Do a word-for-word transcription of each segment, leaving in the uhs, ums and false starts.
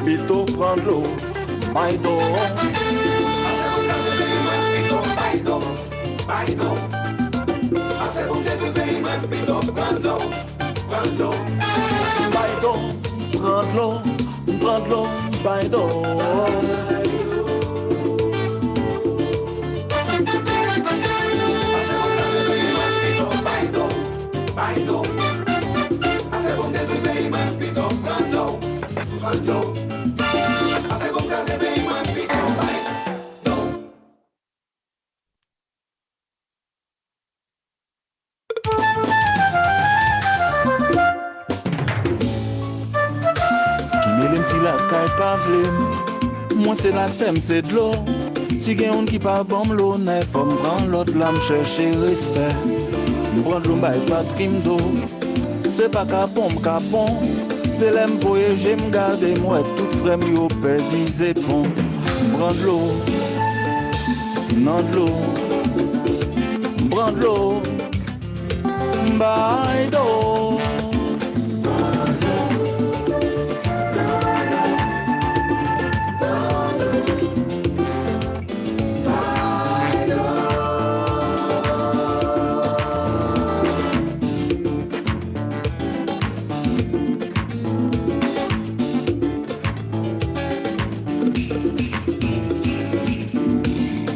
Pito pran dlo, bay do. Pase pou kraze peyi mwen, pito bay do, bay do. Pase pou m detwi peyi mwen, pito pran dlo, pran dlo. Bay do, pran dlo, pran dlo, bay do. Pase pou kraze peyi mwen, pito bay do, bay do. Pase pou m detwi peyi mwen, pito pran dlo, pran dlo. Pase pou m kraze peyi mwen, pito bay do. Ki mele m si lakay pa vle m. Mwen se latè m se dlo. Si gen youn ki pa ban m lonè, fò m pran lòt la, m chèche respè. M pran dlo m bay patri m do. Se pa kapon m kapon. Se lè m voye je m gade, m wè tout frè m yo pèdi zepon. M pran dlo nan dlo. M pran dlo. M bay do.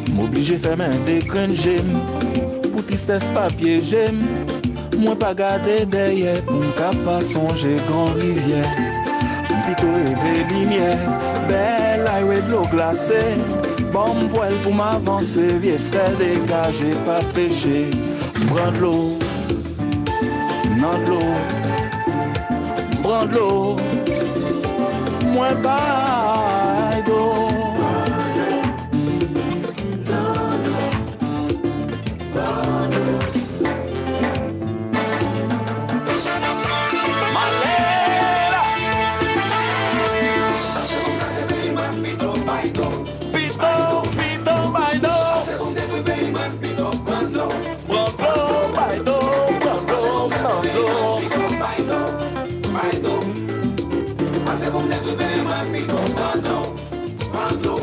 M oblije fèmen de grenn je m pou tristès pa pyeje m. Mwen pa gade dèyè pou m ka pa sonje gran rivyè. M pito reve limyè, bèl aywe dlo glase. Ban m vwèl pou m avanse, vye frè degaje pa peche. M pran dlo nan dlo, m pran dlo, mwen bay do. Pito, pito, bay do. Pran dlo, bay do, pran dlo, pran dlo.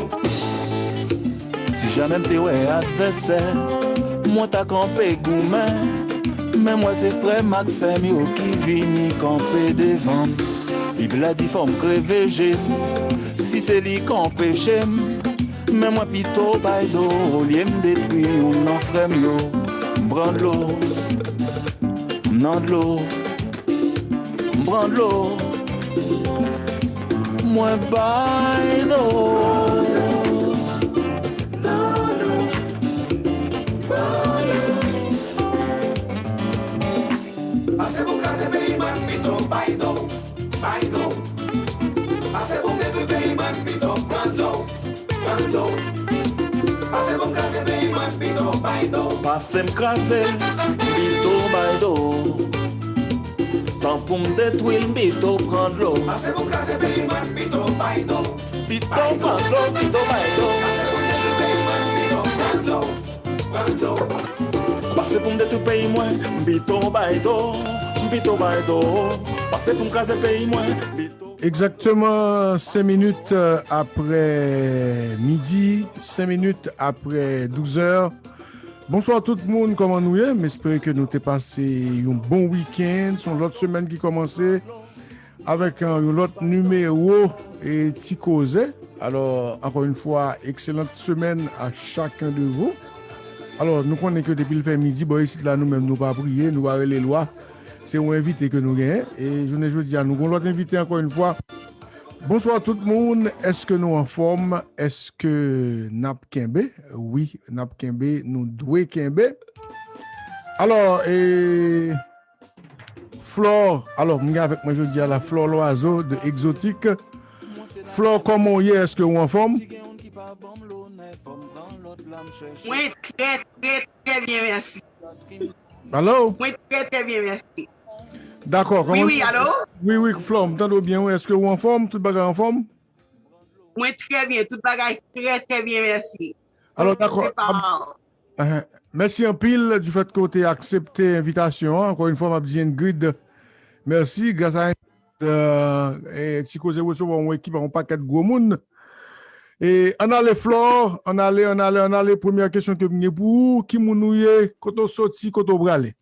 Si jamè m te wè advèsè, mwen ta kanpe goumen. Men mwen se frè m ak sè m yo ki vini kanpe devan m. Bib la di fò m kreve je m, si se li k anpeche m. Men mwen pito bay do olye m detwi youn nan frè m yo. M pran dlo nan dlo, m pran dlo, mwen bay do. Pase pou kraze peyi mwen, pito bay do, bay do. Pase pou m detwi peyi mwen, pito pran dlo, pran dlo. Pase pou m kraze peyi mwen, pito bay do. Pase m kraze, pito bay do. Tan pou m detwi l, pito pran dlo. Pase pou m kraze peyi mwen, pito bay do. Pito pran dlo, pito bay do. Pase pou m detwi peyi mwen, pito pran dlo. Pase pou m detwi peyi mwen, m pito bay do, m pito bay do. Pase pou m kraze peyi mwen, m pito. Egzakteman senk minit, euh, apre midi, senk minit apre douz è. Bonswa tout moun, kòman nou ye? M espere ke nou te pase yon bon wikenn. Se yon lòt semèn ki kòmanse avèk, euh, yon lòt nimewo e Ti Koze. Alò, ankò yon fwa, excellente semaine à chacun de vous. Alò, nou konnen ke depi l fè midi, bò isit la, nou menm, nou pa priye, nou pa rele lwa. Se yon envite ke nou genyen. E jounen jodi a, nou gon lòt envite ankò yon fwa. Bonswa tout moun, èske nou anfòm? Èske n ap kenbe? Wi, n ap kenbe, nou dwe kenbe. Alò, e, Flore, alò, m gen avèk mwen jodi a la, Flore Loiseau de Exotique. Flore, kòman w ye? Èske w anfòm? Mwen trè, trè, trè byen, mèsi. Alo? Mwen trè, trè byen, mèsi. Dakò, wi, kòman? Wi, alo? Wi, wi, Flore, m tande w byen, wi. Èske w anfòm? Tout bagay anfòm? Mwen trè byen, tout bagay trè, trè byen, mèsi. Alò, dakò. Enhen. Mèsi anpil du fait ke w te aksepte envitasyon an. Ankò yon fwa, m ap di Ingrid mèsi. Gras a Euh, e, Ti Koze resevwa yon ekip, yon pakèt gwo moun. E, ann ale, Flore, ann ale, ann ale, ann ale. Premyè kesyon ke m gen pou ou, ki moun ou ye, kote w soti, kote w prale?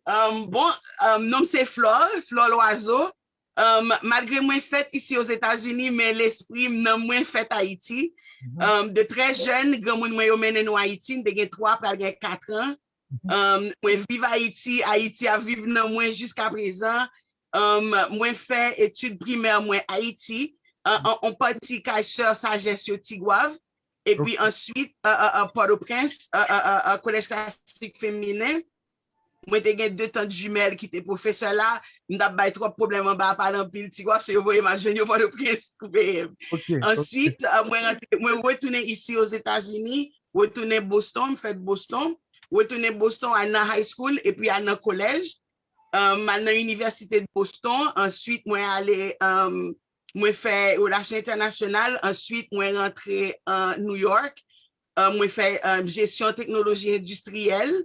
Um, bon, um, non m se Flore, Flore Loiseau. Um, malgre mwen fèt isi Ozetazini, men lespri m, nanm mwen fèt Ayiti. Um, de trè jèn, granmoun mwen yo mennen nou Ayiti, m te gen twa, pral gen kat an. Um, mwen viv Ayiti, Ayiti ap viv nan mwen jiska prezan. Um, mwen fè etid primè mwen Ayiti, an, an, an pati kay sè Sajès yo Tigwav. Epi answit, uh, uh, uh, Pòtoprens, uh, uh, uh, uh, Kolèj Klasik Feminen. Mwen te gen de tant jimèl ki te pwofesè la. M t ap bay twòp pwoblèm anba a, pale anpil Tigwav, se yo voye m al jwenn yo Pòtoprens pou peye m. Answit, uh, mwen rantre, mwen retounen isi Ozetazini, retounen Boston, m fèt Boston, retounen Boston, al nan high school, epi al nan kolèj, uh, m al nan Inivèsite de Boston, answit mwen ale, um, mwen fè relasyon entènasyonal, answit mwen rantre an New York, uh, mwen fè, uh, jesyon teknoloji endistriyèl,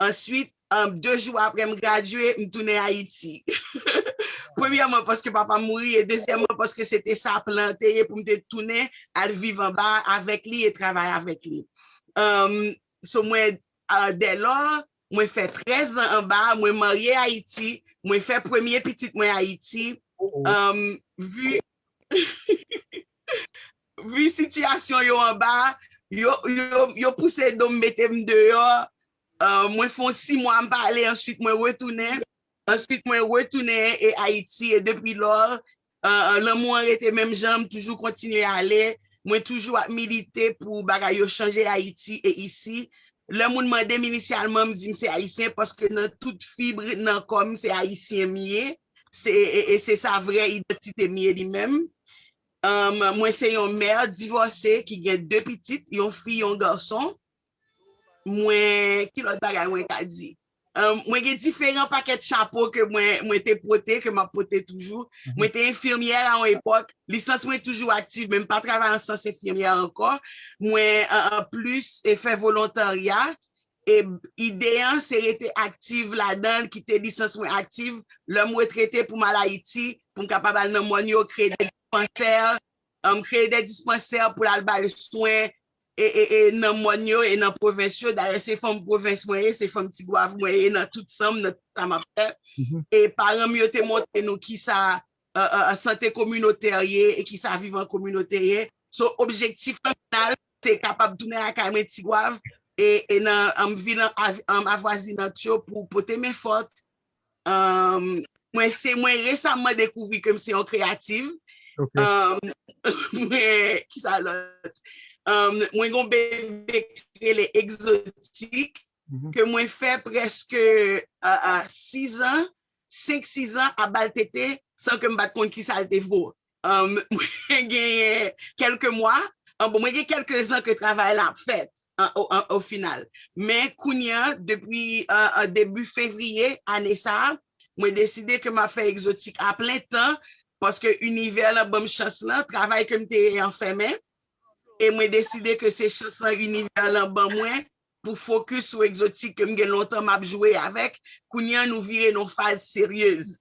answit, um, de jou apre m gradye, m tounen Ayiti. Premyèman paske papa m mouri e dezyèmman paske se te sa plan te ye pou m te tounen al viv anba avèk li e travay avèk li. Um, so mwen, uh, dèlò, mwen fè trèz an anba, mwen marye Ayiti, mwen fè premye pitit mwen Ayiti. Um, vi, vi sitiyasyon yo anba, yo, yo, yo pouse do m mete m deyò. Uh, mwen fè yon sis mwa m pa ale, answit mwen retounen. Answit mwen retounen e Ayiti e depi lò, uh, lanmou an rete menm jan, m toujou kontinye ale. Mwen toujou ap milite pou bagay yo chanje Ayiti e isi. Lè moun mande m inisyalman, m di m se ayisyen paske nan tout fib nan kò m se ayisyen m ye. Se, e, e se sa vrè idantite m ye li menm. Um, mwen se yon mè divòse ki gen de pitit, yon fi, yon gason. Mwen, ki lòt bagay mwen ka di? Um, mwen gen diferan pakèt chapo ke mwen, mwen te pote, ke m ap pote toujou. Mwen te enfimyè a yon epòk. Lisans mwen toujou aktiv, men m pa travay an sans enfimyè ankò. Mwen, an, an plis, e fè volontarya. E ide an, se rete aktiv ladan l, kite lisans mwen aktiv. Lè m retrete pou m al Ayiti, pou m kapab al nan mòn yo, kreye de dispansè, um, kreye de dispansè pou l al bay swen e, e, e nan mòn yo e nan pwovens yo. Dayè, se fanm pwovens mwen ye, se fanm Tigwav mwen ye nan tout san m, nan tout sa m ap fè. E paran m yo te montre nou kisa, uh, uh, sante kominotè ye e kisa viv an kominote ye. So, objektif lan final, se kapab tounen lakay mwen Tigwav e, e nan, um, vil an, av-, um, avwazinant yo pou pote men fòt. Um, mwen se mwen resaman dekouvri ke m se yon kreyativ. Um, mwen, kisa lòt? Um, mwen gon bebe ki rele Egzotik, ke mwen fè prèske, uh, uh, sis an, senk sis an ap ba l tete san ke m pa t konn kisa l te vo. Um, mwen genyen kèlke mwa, an, bon, mwen gen kèlke zan ke travay la ap fèt, an, o, an, o final. Men kounye a, depi, an, an debi fevriye ane sa a, mwen deside ke m ap fè Egzotik a plen tan, paske inivè lan ban m chans lan, travay ke m te ye an fèmen, e mwen deside ke se chans lan inivè lan ban mwen pou fokis sou Egzotik ke m gen lontan m ap jwe avèk. Kounye a, nou vire nan faz seryez.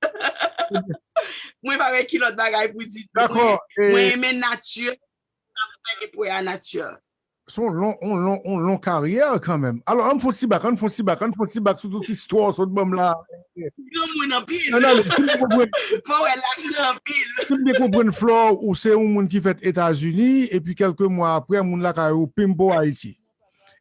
Mwen pa wè ki lòt bagay pou di. Mwen, mwen renmen nati, mwen renmen pwè a nati. Se yon lon, yon lon, yon lon karyè kanmenm. Alò, ann fè yon ti bak, ann fè yon ti bak, ann fè yon ti bak sou tout istwa w sot ban m la. Granmoun anpil. Fò w wè laj lan anpil. Si m byen konprann, Flore, ou se yon moun ki fèt Etazini, epi kèlke mwa apre, moun lakay ou pimpe w Ayiti.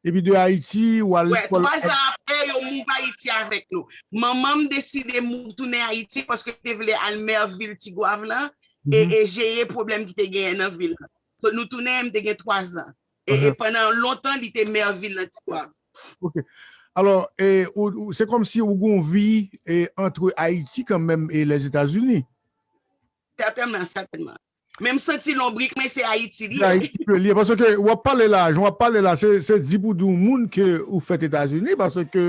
Epi de Ayiti, w al lekòl. Twa zan apre, yo mouv Ayiti avèk nou. Manman m deside mouv tounen Ayiti paske te vle al mè vil Tigwav lan e, e jere pwoblèm ki te genyen nan vil lan. So, nou tounen, m te gen twa zan. E, e pandan lontan, li te mè vil lan Tigwav. Ok. Alò, e, ou, ou, se kòmsi ou gon vi e, antre Ayiti kanmenm e Lèzetazini. Sètènman, sètènman. Men m santi lonbrik mwen se Ayiti li ye. Se Ayiti ke li ye. Paske w ap pale la, jan w ap pale la, se, se di pou di yon moun ke ou fèt Etazini, paske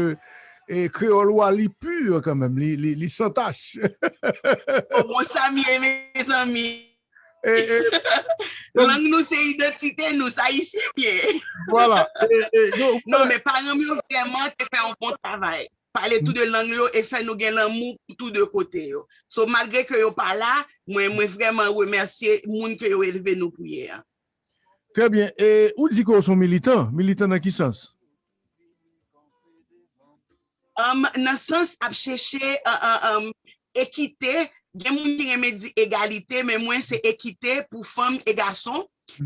e, kreyòl ou a li pi kanmenm, li, li, li san tach. O bon, sa m ye, mezanmi. E, e, lang nou se idantite nou, se ayisyen m ye. Vwala. E, e, non, non, men paran m yo vrèman te fè yon bon travay. pale tou de lang yo e fè nou gen lanmou pou tou de kote yo. So, malgre ke yo pa la, mwen, mwen vrèman remèsye moun ke yo elve nou pou ye a. Trè byen. E ou di ke w se yon militan. Militan nan ki sans? Um, nan sans ap chèche uh, uh, um, ekite, gen moun ki renmen di egalite, men mwen se ekite pou fanm e gason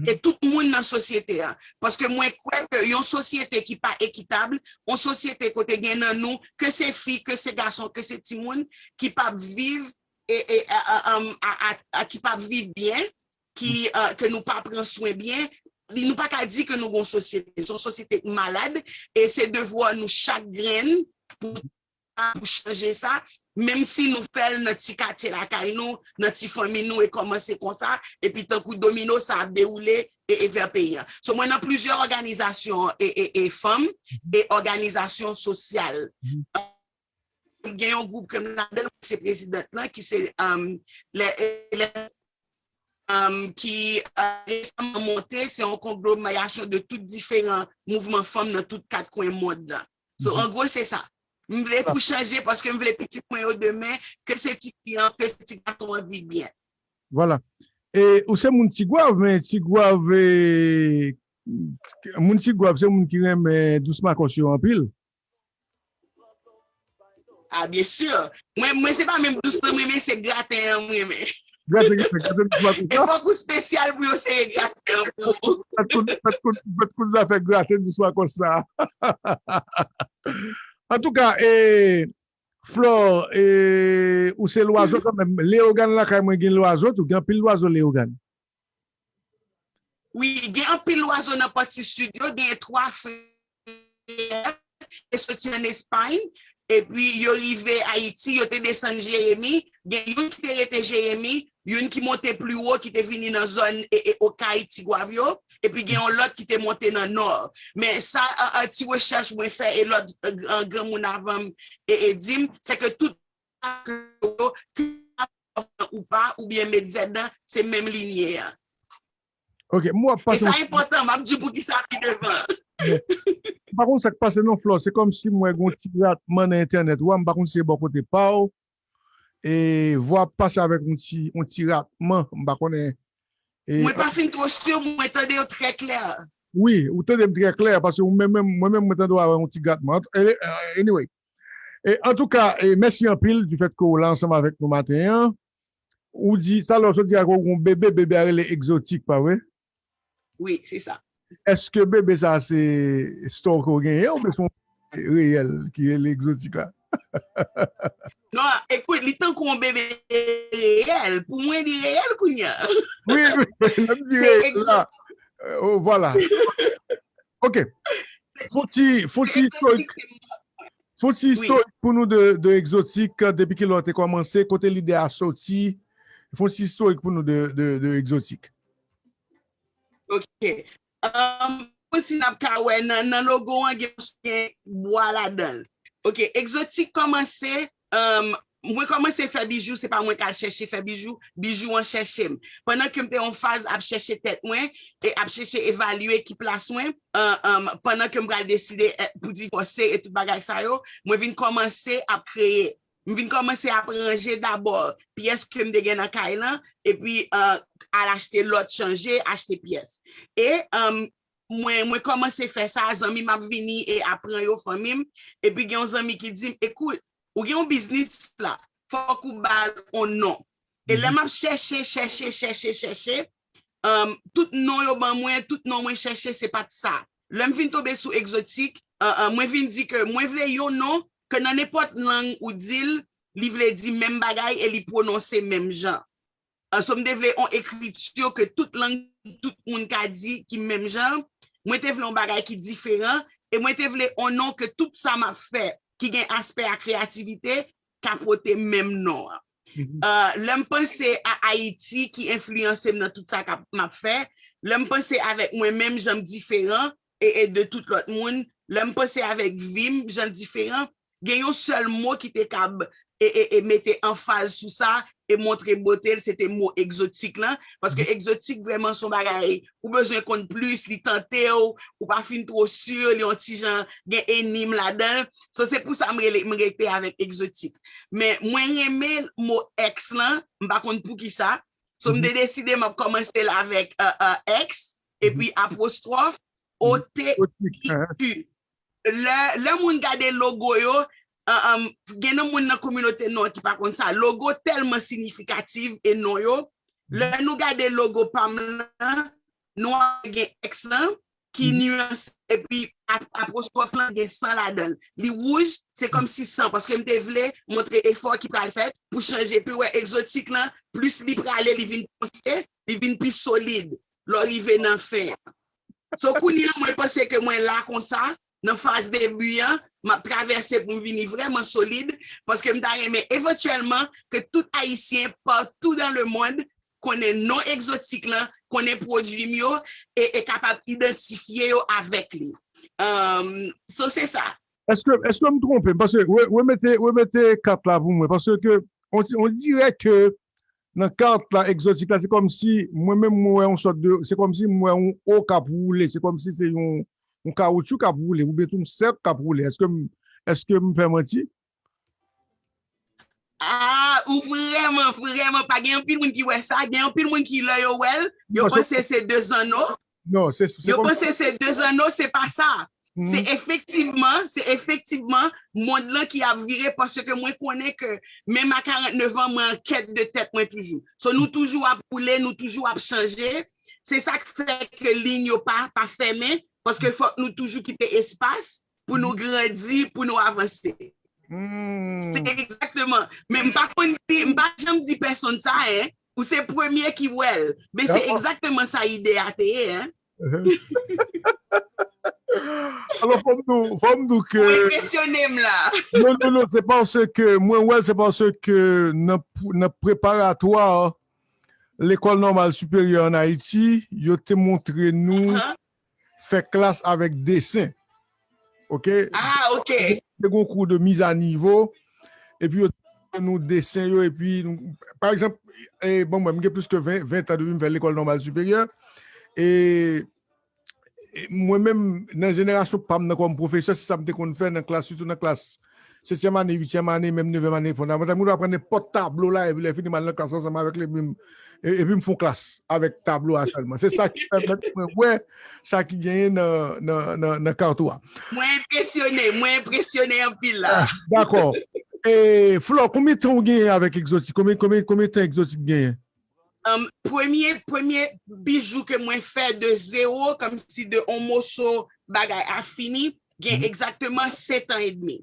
e tout moun nan sosyete a. Paske mwen kwè ke yon sosyete ki pa ekitab, yon sosyete kote gen nan nou, ke se fi, ke se gason, ke se timoun, ki p ap viv e, e, a, a, um, a, a, a, ki p ap viv byen, ki, uh, ke nou pa pran swen byen, li, nou pa ka di ke nou gon sosyete. Se yon sosyete ki malad e se devwa nou chak grenn pou, pou chanje sa, menm si nou fè l nan ti katye lakay nou, nan ti fanmi nou e kòmanse konsa, epi tankou domino sa ap dewoule e, e vè peyi a. So, mwen nan plizyè òganizasyon e, e, e fanm e òganizasyon sosyal. Gen yon gwoup ke m ladan l, se prezidant lan, ki se um, lè, lè, um, ki uh, resaman monte, se yon konglomerasyon de tout diferan mouvman fanm nan tout kat kwen mond lan. So, an gwo, se sa. M vle pou chanje paske m vle pitit mwen yo demen, ke se ti fi an, ke se ti gason an viv byen. Vwala. E ou se moun Tigwav, men Tigwav, e, moun Tigwav se moun ki renmen Dous Makòs yo anpil. Ah, byen si. Mwen, mwen se pa menm dous lan mwen renmen, se graten an mwen renmen. Graten, graten, graten dous makòs la. E fòk ou spesyal pou yo sere graten an pou ou. Fòk, fòk, fòk, fòk, fòk zafè graten dous makòs sa. Antouka, e, Flore, e, ou se lwazo kanmenm. Leyogàn lakay mwen gen lwazo tou, gen anpil lwazo Leyogàn. Wi, gen anpil lwazo nan pati sid yo, gen twa frè ki soti ann Espay, epi yo rive Ayiti, yo te desann Jeremi, gen youn ki te rete Jeremi, youn ki monte pli wo, ki te vini nan zòn e, e, Okay, Tigwav yo, epi gen yon lòt ki te monte nan Nò. Men sa, an, an ti rechèch mwen fè e lòt, an, granmoun avan m e, e di m, se ke tout ou pa, oubyen Medzen nan, se menm linye a. Ok, m wè w ap pase. E sa enpòtan, m ap di w poukisa pi devan. M pa konn sa k pase non, Flore. Se kòmsi m wè gon ti ratman nan entènèt ou a, m pa konn si se bò kote pa w. E vwa ap pase avèk yon ti, yon ti ratman, m pa konnen. E, Mwen pa fin twò si, mwen tande w trè klè. Wi, ou tande m trè klè, paske ou menm, menm, mwen menm, mwen tande w avèk yon ti gratman. Ant-, e, e, anyway. E, antouka, e, mèsi anpil du fait ke w la ansanm avèk nou maten an. Ou di, talè w sot di ak ou gon bebe, bebe a rele Egzotik, pa vre? Wi, se sa. Èske bebe sa se store ke w genyen oubyen se yon reyèl ki rele Egzotik la? Non, ekout, li tankou yon bebe reyèl. Pou mwen, li reyèl kounye a. Wi, wi, lè m di reyèl la. Oh, vwala. Ok. Fon ti, fon ti istorik. Fon ti istorik pou nou de, de Egzotik, depi kilè w te kòmanse, kote lide a soti. Fon ti istorik pou nou de, de, de Egzotik. Ok. Um, konn si n ap ka wè nan, nan logo an gen, gen bwa ladan l. Ok, Egzotik kòmanse, um, mwen kòmanse fè bijou, se pa mwen k al chèche fè bijou, bijou an chèche m. Pandan ke m te yon faz ap chèche tèt mwen e ap chèche evalye ki plas mwen, um, um, pandan ke m pral deside, eh, pou divòse e tout bagay sa yo, mwen vin kòmanse ap kreye. M vin kòmanse ap ranje dabò pyès ke m te gen nan kay lan, epi, uh, al achte lòt, chanje, achte pyès. E, um, mwen, mwen kòmanse fè sa, zanmi m ap vini e ap pran yo, fanmi m. Epi gen yon zanmi ki di m, ekout, ou gen yon biznis la, fòk ou ba l yon non. E lè m ap chèche, chèche, chèche, chèche, um, tout non yo ban mwen, tout non mwen chèche, se pa t sa. Lè m vin tonbe sou Egzotik, uh, uh, mwen vin di ke mwen vle yon non ke nan nenpòt lang ou di l, li vle di menm bagay e li pwononse menm jan. Uh, so m te vle yon ekriti ke tout lang, tout moun ka di ki menm jan. Mwen te vle yon bagay ki diferan e mwen te vle yon non ke tout sa m ap fè ki gen aspè a kreyativite ka pote menm non an. Uh, lè m panse a Ayiti ki enfliyanse m nan tout sa k ap, m ap fè, lè m panse avèk mwen menm jan m diferan e, e de tout lòt moun, lè m panse avèk vi m jan l diferan, gen yon sèl mo ki te kab e, e, e mete anfaz sou sa, e montre bote l, se te mo egzotik lan. Paske egzotik vrèman se yon bagay ou bezwen konn plis, li tante w, ou pa fin twò si, li yon ti jan gen ennim ladan l. So, se pou sa m rele, m rete avèk egzotik. Men mwen renmen mo ex lan, m pa konn poukisa. So, m te deside m ap kòmanse l avèk uh, uh, X, epi apostwòf, O T I U. Lè, lè moun gade logo yo, uh, um, gen nan moun nan kominote nou an ki pa konn sa. Logo tèlman siyifikatif e non yo. Lè nou gade logo pa m lan, nou gen X lan, ki nyanse, epi ap- apostwòf lan gen san ladan l. Li wouj, se kòmsi san, paske m te vle montre efò ki pral fèt pou chanje. Epi wè, egzotik lan, plis li prale, li vin ponse, li vin pi solid lè w rive nan fen an. So, kounye a, mwen panse ke mwen la konsa, nan faz debi an, m ap travèse pou m vini vrèman solid, paske m ta renmen evantyèlman ke tout Ayisyen, partout dans le monde, konnen non egzotik lan, konnen pwodui m yo, e, e kapab idantifye yo avèk li. Um, so, se sa. Èske, èske m twonpe m? Paske, re- remete, remete kat la pou mwen. Paske, on, on dirè ke nan kat la, egzotik la, se kòmsi, mwen menm, mwen wè yon sòt de, se kòmsi mwen wè yon O k ap woule, se kòmsi se yon, yon kawoutchou k ap woule, oubyen tou yon sèk k ap woule. Èske m, èske m fè manti? Ah, ou vrèman, vrèman, pa gen anpil moun ki wè sa, gen anpil moun ki lè yo wè l, yo panse se de zanno. Non, se, se Yo panse se de zanno, se pa sa. Se efektivman, se efektivman mond lan ki ap vire, paske mwen konnen ke menm a karant nèf an, mwen an kèt de tèt mwen toujou. So, nou toujou ap woule, nou toujou ap chanje. Se sa k fè ke liy yo pa, pa fèmen, paske fòk nou toujou kite espas pou nou grandi, pou nou avanse. Se egzakteman. Men m pa konn di, m pa janm di pèsonn sa, en. Ou se premye ki wè l. Men se egzakteman sa ide a te ye, en. Alò, fò m di w, fò m di w ke. Ou enpresyone m la. Non, non, non, se paske mwen wè, se paske nan, nan preparatwa lekòl nòmal siperyè an Ayiti, yo te montre nou fè klas avèk desen. Oke? Ah, oke. Te gen kou de mizanivo, epi yo te montre nou desen yo, epi, pa egzanp, e, bon, mwen, m gen plis ke ven, ven tan depi m fè lekòl nòmal siperyè, e, e mwen menm, nan jenerasyon pa m nan kòm pwofesè, se sa m te konn fè nan klas, sitou nan klas setyèm ane, uityèm ane, menm nevyèm ane fondamantal. Moun aprann nenpòt tablo la, epi lè fini, m al nan klas ansanm avèk li, epi m, e- epi m fè yon klas avèk tablo a sèlman. Se sa ki pèmèt mwen wè sa ki genyen nan, nan, nan, nan kat ou a. Mwen enpresyone, mwen enpresyone anpil la. Ah, dakò. E, Flò, konbyen tan ou genyen avèk Egzotik? Konbyen, konbyen, konbyen tan Egzotik genyen? Um, premye, premye bijou ke mwen fè de zewo, kòmsi de on moso bagay a fini, gen egzakteman sèt an edmi.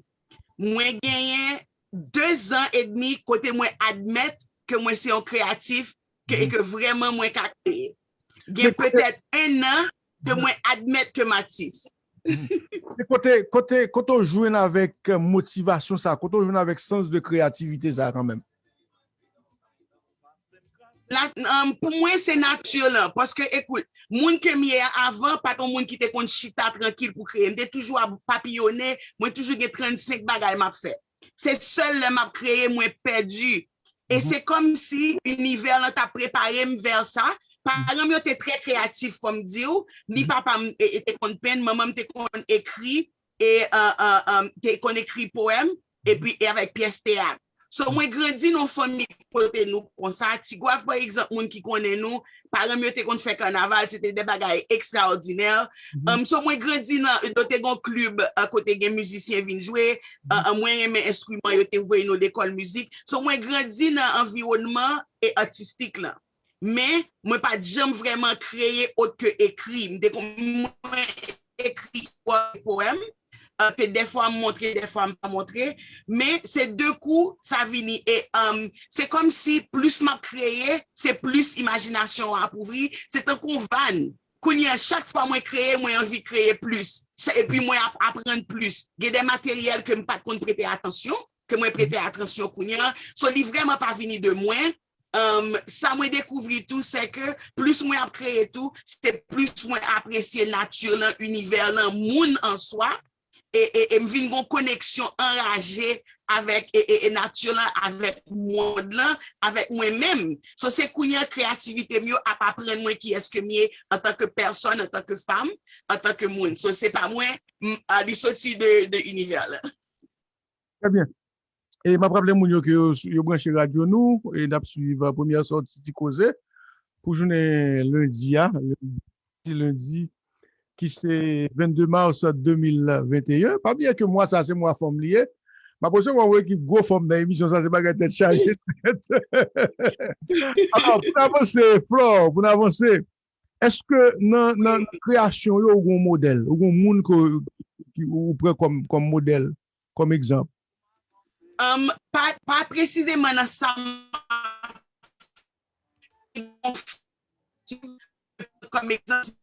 Mwen genyen de zan edmi kote mwen admèt ke mwen se yon kreyatif ke, e ke vrèman mwen ka kreye. Gen petèt en an ke mwen admèt ke m atis. E kote, kote, kote w jwenn avèk motivasyon sa, kote w jwenn avèk sans de kreyativite sa kanmenm? Pou mwen, se nati lan. Paske, ekout, moun ke m ye a avan, pa t yon moun ki te konn chita trankil pou kreye. M te toujou ap papiyonnen, mwen toujou gen trannsenk bagay m ap fè. Se sèl lè m ap kreye, mwen pèdi. E se kòmsi inivè lan t ap prepare m vè sa. Paran m yo te trè kreyatif, fò m di w. Ni papa m te konn penn, manman m te konn ekri, e te konn ekri powèm, epi e avèk pyès teyat. So, mwen grandi nan yon fanmi kote nou konsa. Tigwav, pa egzanp, moun ki konnen nou, paran m yo te konn fè kanaval, se te de bagay ekstraòdinè. Um, so, mwen grandi nan, nou te gen yon klib kote gen mizisyen vin jwe. Uh, mwen renmen enstriman, yo te voye nou lekòl mizik. So, mwen grandi nan anviwònman e atistik lan. Men, mwen pa t janm vrèman kreye ot ke ekri. M te konn, mwen ekri powèm, ke dèfwa m montre, dèfwa m pa montre. Men, se de kou sa vini. E um, se kòmsi plis m ap kreye, se plis imajinasyon an ap ouvri. Se tankou yon vàn. Kounye a, chak fwa mwen kreye, mwen anvi kreye plis. Epi mwen ap aprann plis. Gen de materyèl ke m pa t konn prete atansyon, ke mwen prete atansyon kounye a. So, li vrèman pa vini de mwen. Um, sa mwen dekouvri tou, se ke plis mwen ap kreye tou, se plis mwen apresye nati lan, inivè lan, moun an swa. E, e, e m vin gen yon koneksyon anraje avèk e, e, e nati lan, avèk mond lan, avèk mwen menm. So, se kounye a kreyativite m yo ap aprann mwen kiyès ke m ye antanke pèsòn, antanke fanm, antanke moun. So, se pa mwen, m, a, li soti de, de inivè la. Trè byen. E m ap raple moun yo ke yo, yo branche radyo nou e n ap swiv premyè sòti ti koze pou jounen lendi a, lendi, lendi ki se vennde mas de mil venteyen. Pa bliye ke mwa sa se mwa fanm li ye. M ap resevwa yon ekip gwo fanm nan emisyon sa, se bagay tèt chaje. Alò, pou n avanse, Flore, pou n avanse, èske nan, nan kreyasyon yo ou gen yon modèl, ou gen yon moun ke ou pran kòm, kòm modèl, kòm egzanp? Um, pa, pa presizeman nan sa m kòm egzanp,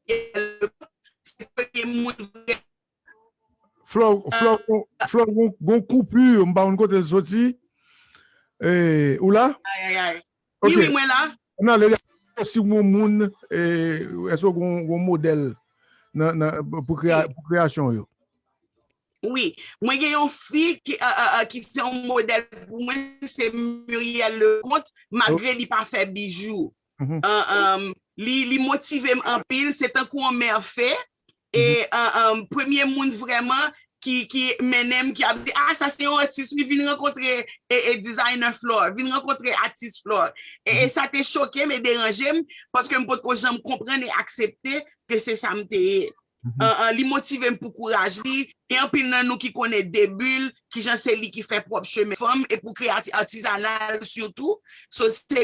se premye moun vrè. Flore, Flore, Flore, gon, gon koupi, m pa konn kote l soti. E, ou la? Ay, ay, ay. Wi, wi, mwen la. Ann ale, si w gon moun, e, èske w gon, gon modèl nan, nan, pou, krea, pou kreyasyon yo? Wi, mwen gen yon fi ki, uh, uh, uh, ki se yon modèl pou mwen, se Muriel Leconte, malgre li pa fè bijou. Uh, um, li, li motive m anpil, se tankou yon mè fe. E uh, um, premye moun vrèman ki, ki mennen m, ki ap di, ah, sa se yon atis, wi, vin rankontre e, e designer Flore, vin rankontre atis Flore. E, e sa te choke m e deranje m, paske m potko janm konprann e aksepte ke se sa m te ye. An, an, li motive m pou kouraj li. Gen anpil nan nou ki konnen Debul, kijan se li ki fè pwòp chemen fanm e pou kreyati atizanal sitou. So, se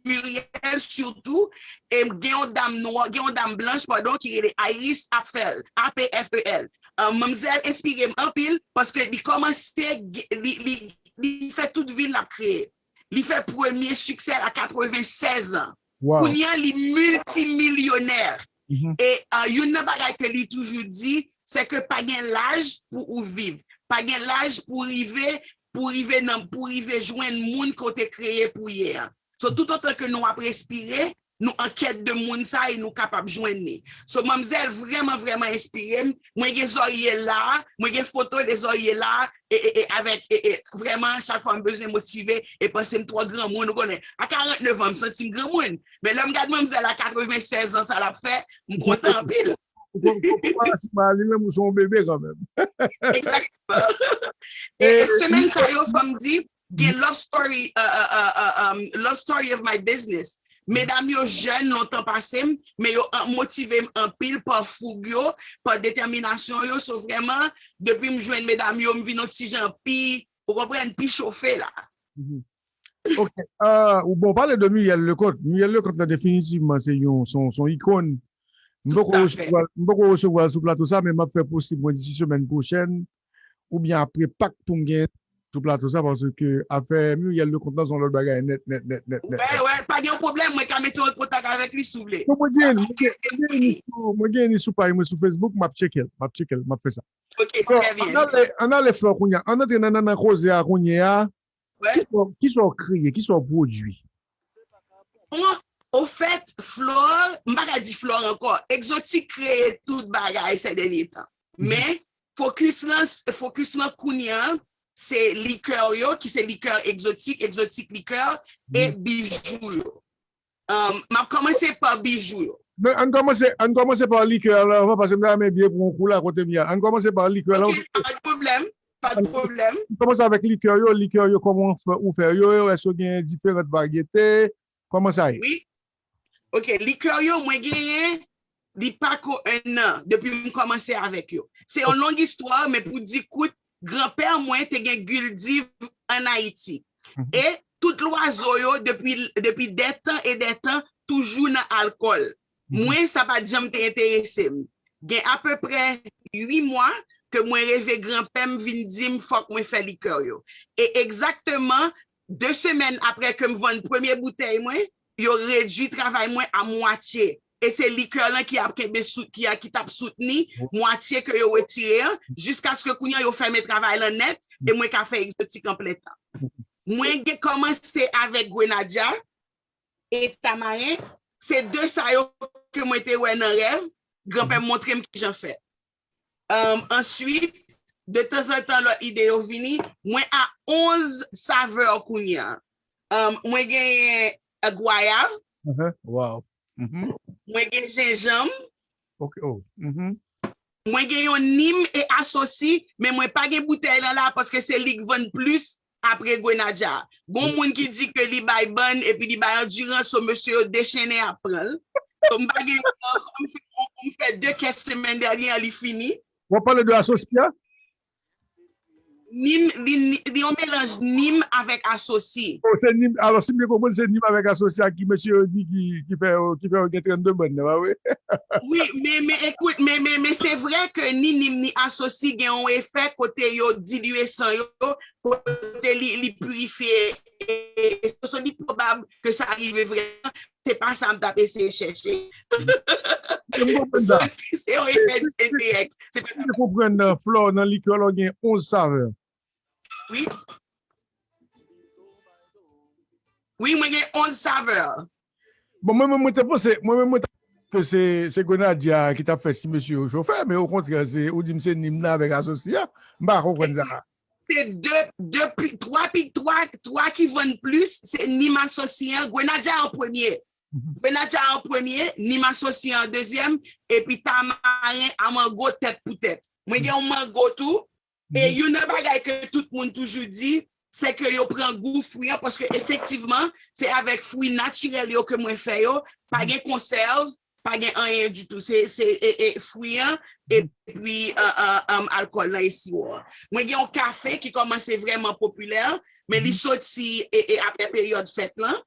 Muriel sitou. E gen yon dam nwa, gen yon dam blanch, padon, ki rele Iris Apfel, A P F E L. An, manmzèl enspire m anpil paske li kòmanse, li, li, li fè tout vi l ap kreye. Li fè premye siksè l a katreven sèz an. Kounye a, li miltimilyonè. E uh, youn nan bagay ke li toujou di, se ke pa gen laj pou ou viv. Pa gen laj pou rive, pou rive nan, pou rive jwenn moun ke w te kreye pou ye an. So, toutotan ke nou ap respire, nou an kèt de moun sa e nou kapab jwenn li. So, manmzèl vrèman, vrèman enspire m. Mwen gen zòrye la, mwen gen foto de zòrye la, e, e, e avèk, e, e, vrèman, chak fwa m bezwen motive e panse m twò granmoun, ou konnen. A karannnev an, m santi m granmoun. Men lè m gad manmzèl a katreven sèz an, sa l ap fè, m kontan anpil. Li menm ou se yon bebe kanmenm. Egzakteman. E, e semèn sa yo, fò m di, gen love story, uh, uh, uh, uh, um, love story of my business. Medam yo jèn lontan pase m, men yo an- motive m anpil pa foug yo, pa detèminasyon yo. So vrèman, depi m jwenn medam yo, m vin yon ti jan pi, ou konprann, pi chofe la. Ok. Uh, ou bon, pale de Muriel Leconte. Muriel Leconte la definitivman se yon, son, son ikòn. M poko resevwa, m poko resevwa l sou plato sa, men m ap fè posib mwen disi semèn pwochèn oubyen apre Pak pou m gen sou plato sa, paske afè Muriel Leconte lan se yon lòt bagay nèt, nèt, nèt, nèt, nèt. Wè, wè, pa gen yon pwoblèm, mwen ka mete w an kontak avèk li si w vle. Non, mwen gen, mwen gen, mwen gen li sou, mwen gen li sou paj mwen sou Facebook, m ap tcheke l, m ap tcheke l, m ap fè sa. Ok, trè byen. Ann ale, ann ale Flore kounye a, ann antre nan, nan, nan koze a kounye a. Kisa w, kisa w kreye, kisa w pwodui? Bon, ofèt, Flore, m pa ka di Flore ankò, Egzotik kreye tout bagay sè dènye tan. Men, fokis lan, fokis lan kounye a, se likè yo, ki se likè egzotik, egzotik likè, e bijou yo. Um, m ap kòmanse pa bijou yo. Men ann kòmanse, ann kòmanse pa likè lan anvan, paske m ta renmen byen pran yon kou la kote m ye a. Ann kòmanse pa likè lan. Ok, pa de pwoblèm, pa de pwoblèm. Ann kòmanse avèk likè yo, likè yo, kòman w fè, ou fè yo, èske w gen diferan varyete, kòman sa ye? Wi. Ok, likè yo, mwen genyen, li pa ko en an depi m kòmanse avèk yo. Se yon long istwa, men pou di kout, granpè mwen te gen Guldiv ann Ayiti. E tout lwazo yo, depi, depi dè tan e dè tan, toujou nan alkòl. Mwen, sa pa t janm te enterese m. Gen apeprè uit mwa ke mwen reve granpè m vin di m fòk mwen fè likè yo. E egzakteman, de semèn apre ke m vann premye boutèy mwen, yo redui travay mwen a mwatye. E se likè lan ki ap kenbe sout, ki, a, ki t ap soutni mwatye ke yo retire an, jiskaske kounye a yo fèmen travay lan nèt, e mwen ka fè egzotik an plen tan. Mwen gen kòmanse avèk Grenadya e Tamaren, se de sa yo ke mwen te wè nan rèv, granpè m montre m kijan fè. Um, answit, detanzantan lòt ide yo vini, mwen a onz savè kounye a. Um, mwen genyen uh, gwayav, Uh-huh. Wow. Mhm. mwen gen jenjanm, Ok. Oh. Mhm. mwen gen yon nim e asosi, men mwen pa gen boutèy lan la paske se li k vann plis apre Grenadja. Gon moun ki di ke li bay bann epi li bay andirans, so mesye yo dechennen ap pran l. So m pa gen, m fè, m fè de kès semèn dènye an, li fini. W ap pale de asosi a? Nim, li, li yon melanj nim avèk asosi. Oh, se nim, alò, si m byen konprann, se nim avèk asosi a ki mesye yo di ki, ki fè, ki fè yo gen trannde bann nan, pa vre? Wi, men, men ekout, men, men, men se vre ke ni nim ni asosi gen yon efè kote yo dilye san yo, kote li, li pirifye. E, e, so, li pwobab ke sa rive vrèman. Se pa sa m t ap eseye chèche. M konprann sa. Se yon efè endirèk. Se pa sa. M konprann nan flò, nan likè, lò gen onz savè. Wi. Wi, mwen gen onz savè. Bon, mwen menm, mwen te panse, mwen menm, mwen te panse ke se, se Grenadya ki t ap fè ti mesye yo chofè, men okontrè, se, ou di m se nim nan avèk asosi a. M pa konprann sa. Se de, de, pi- twa, pi- twa, twa ki vann plis, se nim asosi an, Grenadya an premye. Grenadya an premye, nim asosi an dezyèm, epi tamaren a mango tèt pou tèt. Mwen gen yon mango tou, e youn nan bagay ke tout moun toujou di, se ke yo pran gou fwi an, paske efektivman, se avèk fwi natirèl yo ke mwen fè yo, pa gen konsèv, pa gen anyen ditou. Se, se e, e, fwi an, epi uh, uh, um, alkòl lan e siwo an. Mwen gen yon kafe ki kòmanse vrèman popilè, men li soti e, e apre peryòd fèt lan.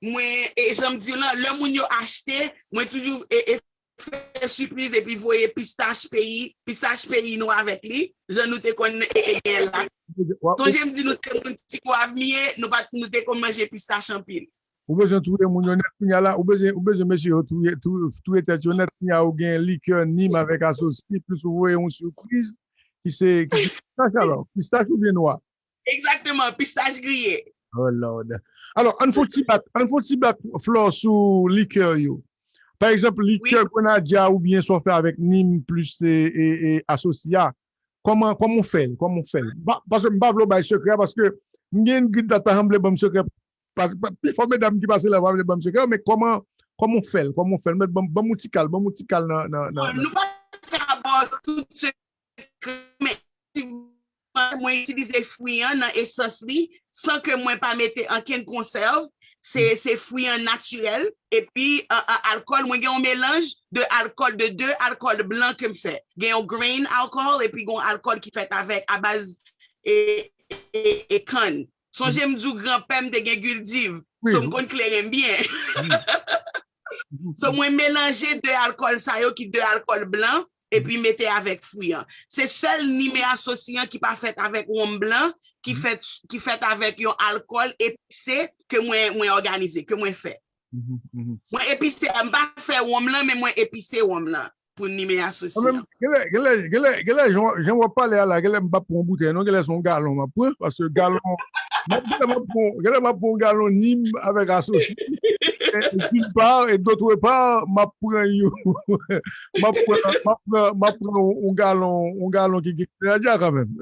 Mwen, e jan m di w lan, lè moun yo achte, mwen toujou e, e fè sipriz epi voye pistach peyi, pistach peyi nou avèk li, jan nou te konn e, e gen la. Sonje m di nou se moun Ti Gwav m ye, nou pa, nou te konn manje pistach anpil. Ou bezwen touye moun yo nèt kounye a la, ou bezwen, ou bezwen mesye yo touye, touye, touye tèt yo nèt kounye a, ou gen likè nim avèk asosi, plis ou voye yon sipriz ki se, ki se pistach alò, pistach oubyen nwa? Egzakteman, pistach griye. Oh Lord. Alò, ann fè yon ti bat, ann fè yon ti bat flò sou likè yo. Pa egzanp, likè Grenadya oubyen sa w fè avèk nim plis e, e, e asosi a. Kòman, kòman w fè l? Kòman w fè l? Paske m pa vle w bay sekrè a, paske m gen yon grid la ta janm vle ban m sekrè. Pifò medam ki pase la pa vle ban m sekrè, men kòman, kòman w fè l? Kòman w fè l? Ban m yon ti kal, ban m yon ti kal nan, nan, nan. Nou pa ka ba w tout sekrè, men mwen itilize fwi an nan esans li, san ke mwen pa mete ankenn konsèv. Se, se fwi an natirèl. Epi uh, uh, alkòl, mwen gen yon melanj de alkòl, de de alkòl blan ke m fè. Gen yon grain alcohol, epi gen yon alkòl ki fèt avèk, a baz e, e, e kann. Sonje m di w granpè m te gen gildiv. So m konn kleren byen. So mwen melanje de alkòl sa yo ki de alkòl blan epi mete avèk fwi an. Se sèl nim e asosi an ki pa fèt avèk wonm blan, ki fèt, ki fèt avèk yon alkòl epise ke mwen, mwen òganize, ke mwen fè. Mwen epise, m pa fè wonm lan, men mwen epise wonm lan pou nim e asosi an. Genlè, genlè, genlè, genlè, jan, jan w ap pale a la, genlè m p ap pran yon boutèy non, genlè se yon galon m ap pran, paske galon, m ap, genlè m ap pran, genlè m ap pran yon galon nim avèk asosi. D'une part, et d'autre part, m ap pran yon, m ap pran, m ap pran, m ap pran yon, yon galon, yon galon ki gen Grenadya kanmenm.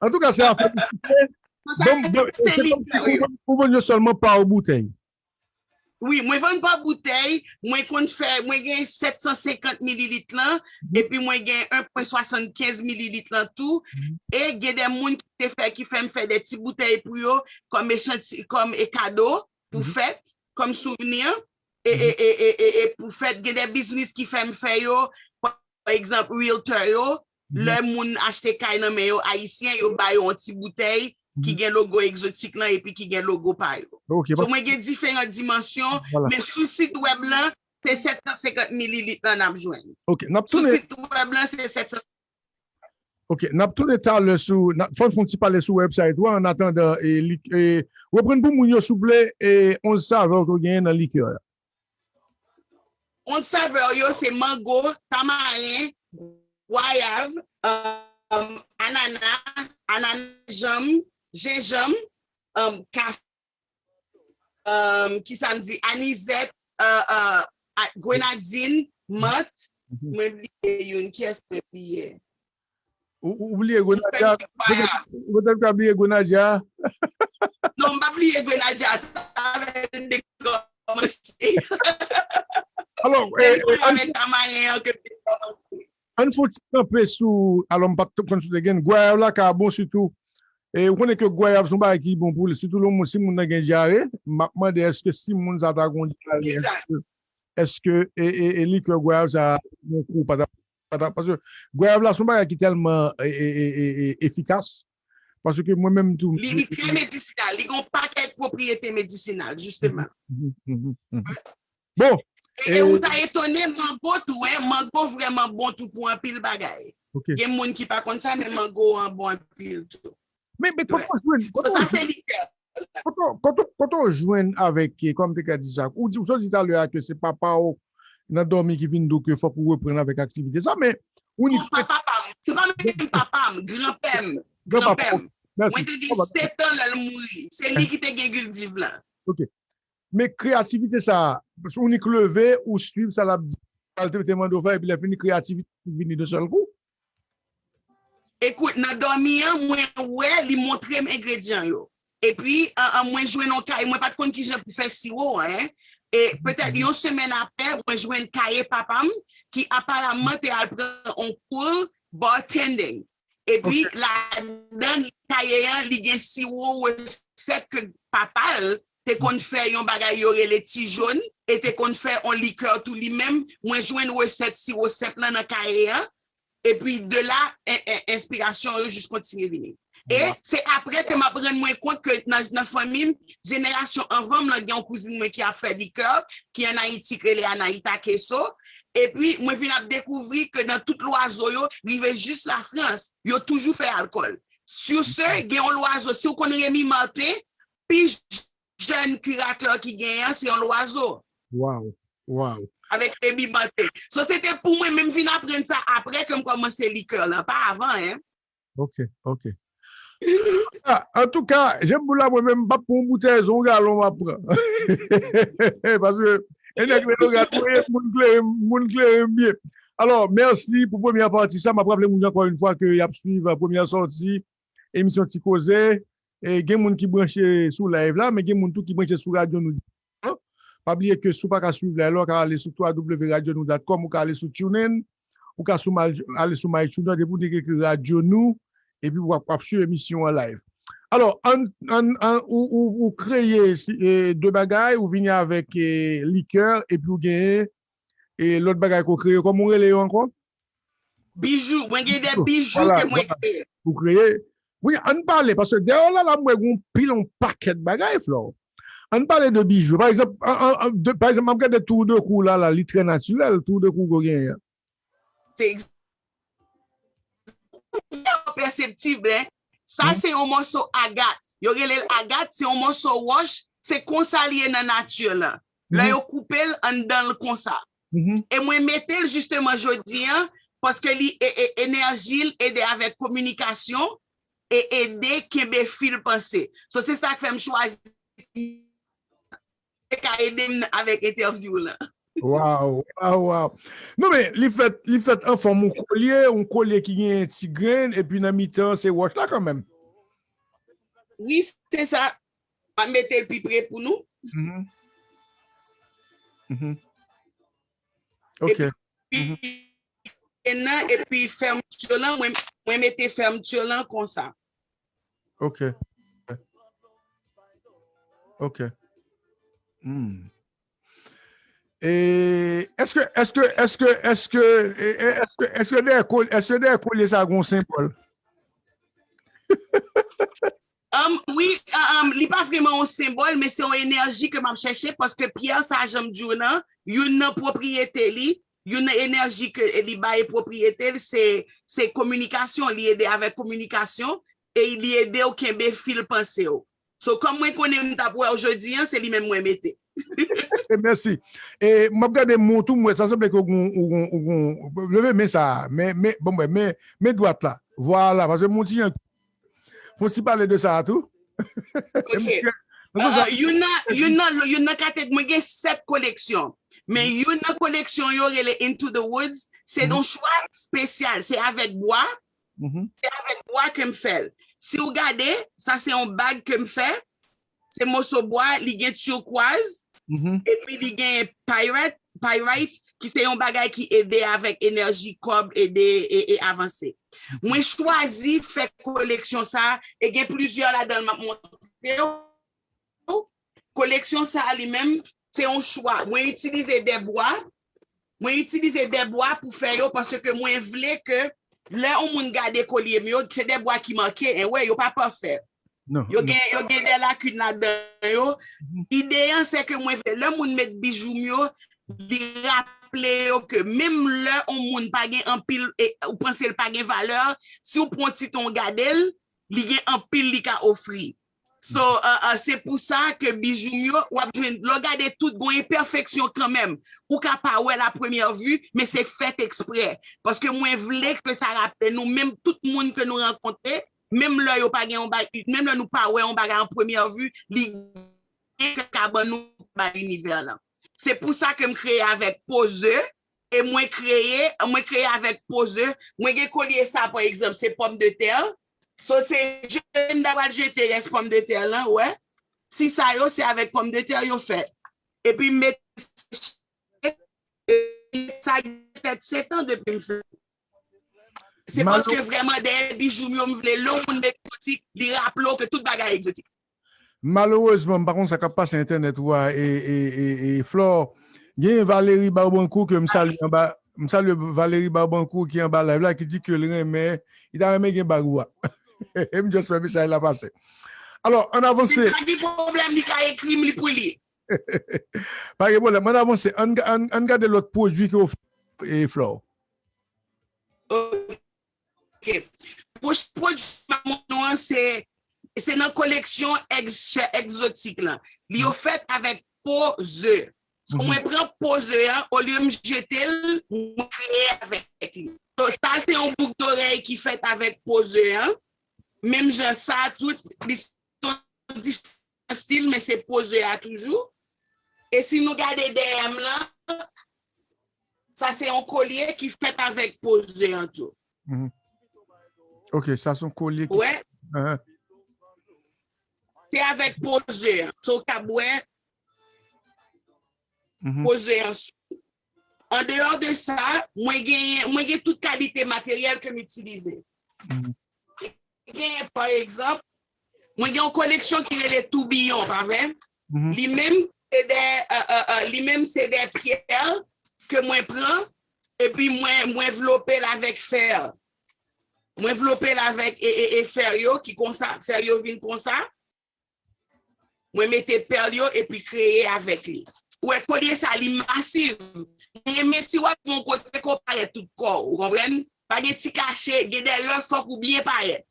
Antouka, se afè misye. Bon, bon, se kòmsi ou vann yo sèlman pa boutèy. Wi, mwen vann pa boutèy, mwen konn fè, mwen gen sèt san senkant mililit lan, epi mwen gen en pwen swasannkenz mililit lan tou, e gen de moun ki te fè, ki fè m fè de ti boutèy pou yo, kòm echanti, kòm e kado, pou fèt, kòm souvni, e, e, e, e, e, e pou fèt, gen de biznis ki fè m fè yo, pa egzanp, realtor yo, lè moun achte kay nan men yo, ayisyen, yo ba yo yon ti boutèy, ki gen logo egzotik lan epi ki gen logo pa yo. So mwen gen diferan dimansyon, men sou sit wèb lan, se sèt san senkant mililit lan n ap jwenn. Sou sit wèb lan, se sèt san. Ok, n ap tounen talè sou, fò n fè yon ti pale sou website ou an, an atandan, e, reprann pou moun yo, souple, e, onz savè ke w genyen nan likè a. Onz savè yo se mango, tamaren, gwayav, um, anana, anana janm, jenjanm, um, kafe, um, kisa m di, anizèt, uh, uh, grenadin, mant, mwen bliye youn, kiyès mwen bliye? Ou, ou bliye Grenadya? Petèt ou bliye Grenadya? Non, m pa bliye Grenadya, sa avè l dekòmanse. Alò, se eh, eh, avè Tamayen an ke m dekòmanse. Ann fè yon ti kanpe sou, alò, m pa t konn sou te gen gwayav la ka bon sitou. E ou konnen ke gwayav se yon bagay ki bon pou li, sitou lè moun, si moun nan gen dyare, m ap mande èske si moun sa ta gon dyare, èske, èske e, e, e likè gwayav sa gon kou pa ta, pa ta, paske gwayav la se yon bagay ki tèlman e, e, e, e, e, efikas, paske mwen menm tou. Li, li trè medisinal, li gon pakèt pwopriyete medisinal, jisteman. Bon, e ou ta etone, mango tou, hein, mango vrèman bon tou pou anpil bagay. Gen moun ki pa konn sa, men mango an bon anpil tou. Men, men kote w jwenn, kote w jwenn, kote w, kote w, kote w jwenn avèk, eh, kòm te ka di sa, ou di, ou sot di talè a ke se papa w nan dòmi ki vin di w ke fòk ou reprann avèk aktivite sa, men ou ni... Non, pa papa m. Se pa menm papa m, granpè m. Granpè m. Mwen te gen sèt an lè l mouri. Se li ki te gen Guldiv la. Ok. Men kreyativite sa a, ou ni k leve, ou swiv sa l ap di, sa l te, te mande w fè, epi lè fini kreyativite vini de sèl kou? Ekout, nan dòmi an, mwen wè li montre m engredyan yo. Epi, an, an, mwen jwenn yon kay, mwen pa t konn kijan pou fè siwo an, en. E petèt yon semèn apre, mwen jwenn kaye papa m, ki aparamman te al pran yon kou bartending. Epi, ladan kaye an, li gen siwo resèt ke papa l te konn fè yon bagay yo rele ti jòn, e te konn fè yon likè tou li menm. Mwen jwenn resèt siwo sèt lan nan kaye an. Epi de la, en, en, enspirasyon yo jis kontinye vini. E se apre ke m ap rann mwen kont ke nan, nan fanmi m, jenerasyon anvan m lan, gen yon kouzin mwen ki ap fè likè, ki ann Ayiti, k rele Anaïta Kesso. Epi, mwen vin ap dekouvri ke nan tout lwazo yo, rive jis Lafrans, yo toujou fè alkòl. Sur ce, gen yon lwazo, si w konn Remy Martin, pi jèn kiratè ki genyen an, se yon lwazo. Wow, wow. Avèk Remy Martin. So, se te pou mwen menm vin aprann sa apre ke m kòmanse likè lan, pa avan, en. Ok, ok. Ah, antouka, jan m di w la, mwen menm, m p ap pran yon boutèy, se yon galon m ap pran. Paske, e nèg Leogane, mwen, moun klere, moun klere m byen. Alò, mèsi pou premyè pati sa. M ap raple moun yo ankò yon fwa ke y ap swiv, eh, premyè sòti emisyon Ti Koze. E gen moun ki branche sou live la, men gen moun tou ki branche sou radyo nou. Pa bliye ke si w pa ka swiv live la, ou ka ale sou w w w radyo nou dot com, ou ka ale sou TuneIn, ou ka sou mal, ale sou MyTuner, depi w te ekriti radyo nou, epi w ap, w ap swiv emisyon an live. Alò, ann, ann, ann, ou, ou, ou kreye si, eh, de bagay, ou vini avèk, eh, likè, epi w genyen, eh, lòt bagay ke w kreye. Kòman w rele yo ankò? Bijou. Mwen gen de bijou ke mwen kreye. Ou kreye. Wi, ann pale, paske dèyè w la, la, m wè gon pil, yon pakèt bagay, Flore. Ann pale de bijou. Pa egzanp, an, an, an, de, pa egzanp, m ap gade tour de kou la, la, li trè natirèl, tour de kou ke w genyen an. Se egz-, pèseptib, en. Sa se yon mòso agat. Yo rele l agat, se yon mòso wòch, se konsa li ye nan nati lan. Lè yo koupe l anndan l konsa. E mwen mete l jisteman jodi an, paske li, e, e, enèji l ede avèk kominikasyon e ede kenbe fil panse. So, se sa k fè m chwazi te ka ede m avèk entèvyou lan. Waw, waw, waw. Non, men, li fèt, li fèt an fòm yon kolye, yon kolye ki gen ti grenn, epi nan mitan, se wòch la kanmenm. Wi, se sa. M ap mete l pi pre pou nou. Mhm. Mhm. Ok. Epi, mhm. E nan, epi fèmti lan, mwen, mwen mete fèmti lan konsa. Ok. Ok. Hmm. E èske, èske, èske, èske, e, e, èske, èske dèyè kol-, èske dèyè kolye sa gon senbòl? Um, wi, um, li pa vrèman yon senbòl, men se yon enèji ke m ap chèche, paske pyè sa, jan m di w lan, youn nan pwopriyete li, youn nan enèji ke li bay pwopriyete l, se, se kominikasyon, li ede avèk kominikasyon, e li ede w kenbe fil panse w. So, kòm mwen konnen m t ap wè w jodi an, se li menm mwen mete. Mèsi. E m ap gade men w tou, m wè sa sanble ke w gon, ou gon, ou gon, leve men sa a, men, men, bon, mwen, men, men dwat la. Vwala, paske m wè yon ti jan, fò w ti pale de sa a tou. Ok. Euh, youn nan, youn nan, youn nan kateg-, mwen gen sèt koleksyon. Men youn nan koleksyon yo rele Into the Woods, se yon chwa espesyal, se avèk bwa, Se avèk bwa ke m fè l. Si w gade, sa se yon bag ke m fè. Se moso bwa, li gen turquoise, epi li gen pyrite, pyrite, ki se yon bagay ki ede avèk enèji kòb, ede e, e avanse. Mwen chwazi fè koleksyon sa, e gen plizyè ladan l m ap montre w. Koleksyon sa a li menm, se yon chwa. Mwen itilize de bwa, mwen itilize de bwa pou fè yo, paske mwen vle ke lè yon moun gade kolye m yo, se de bwa ki manke, en wè, yo pa pafè. Yo gen, yo gen de lakin ladan yo. Ide an, se ke mwen vle, lè moun met bijou m yo, li raple yo ke menm lè yon moun pa gen anpil, e, ou panse l pa gen valè, si w pran ti tan w gade l, li gen anpil li ka ofri. So, uh, uh, se pou sa ke bijou m yo, w ap jwenn, lè w gade tout, gon enpèfeksyon kanmenm. Ou ka pa wè l a premyè vi, men se fèt eksprè. Paske mwen vle ke sa raple nou, menm tout moun ke nou rankontre, menm lè yo pa gen yon bagay, menm lè nou pa wè yon bagay an premyè vi, li gen ke ka ban nou bay linivè lan. Se pou sa ke m kreye avèk poze, e mwen kreye, mwen kreye avèk poze. Mwen gen kolye sa, pa egzanp, se pòmdetè. So, se jete, m ta pral jete rès pòmdetè lan, wè. Ti sa yo, se avèk pòmdetè yo fèt. Epi m mete sa gen petèt sèt an depi m fè. Se paske vrèman dèyè bijou m yo, m vle lè yon moun met boutik, li raple w ke tout bagay egzotik. Malerezman, m pa konn sa k ap pase entènèt ou a, e, e, e, e Flore. Genyen Valerie Barbancourt ke m salye anba, m salye Valerie Barbancourt ki anba live la, ki di ke l renmen, li ta renmen gen bag ou a. E m just fè mesaj la pase. Alò, ann avanse. Si pa gen pwoblèm, li ka ekri m li pou li. Pa gen pwoblèm, ann avanse. Ann, ann, ann gade lòt pwodui ke w fè, e Flore. Ok. Pwodui m ap montre w an, se, se nan koleksyon egzotik lan. Li yo fèt avèk po ze. So, mwen pran po ze an, olye m jete l, mwen kreye avèk li. So, sa se yon bouk dorèy ki fèt avèk po ze an. Menm jan sa, tout, li se yon diferan stil, men se po ze a toujou. E si nou gade dèyè m lan, sa se yon kolye ki fèt avèk po ze an tou. Ok, sa se yon kolye ki... Wè. Se avèk po ze an. So, w ka bwè po ze an sou. Andeyò de sa, mwen gen, mwen gen tout kalite materyèl ke m itilize. Genyen, pa egzanp, mwen gen yon koleksyon ki rele Toubiyon, pa vre? Li menm, se de, li menm, se de pyè ke mwen pran, epi mwen, mwen vlope l avèk fè. Mwen vlope l avèk e, e, e fè yo ki konsa, fè yo vin konsa. Mwen mete pèl yo epi kreye avèk li. Ou wè kolye sa li masiv. Mwen renmen si w ap yon kote ke w parèt tout kò w, ou konprann? Pa gen ti kache, gen de lè fòk ou byen parèt.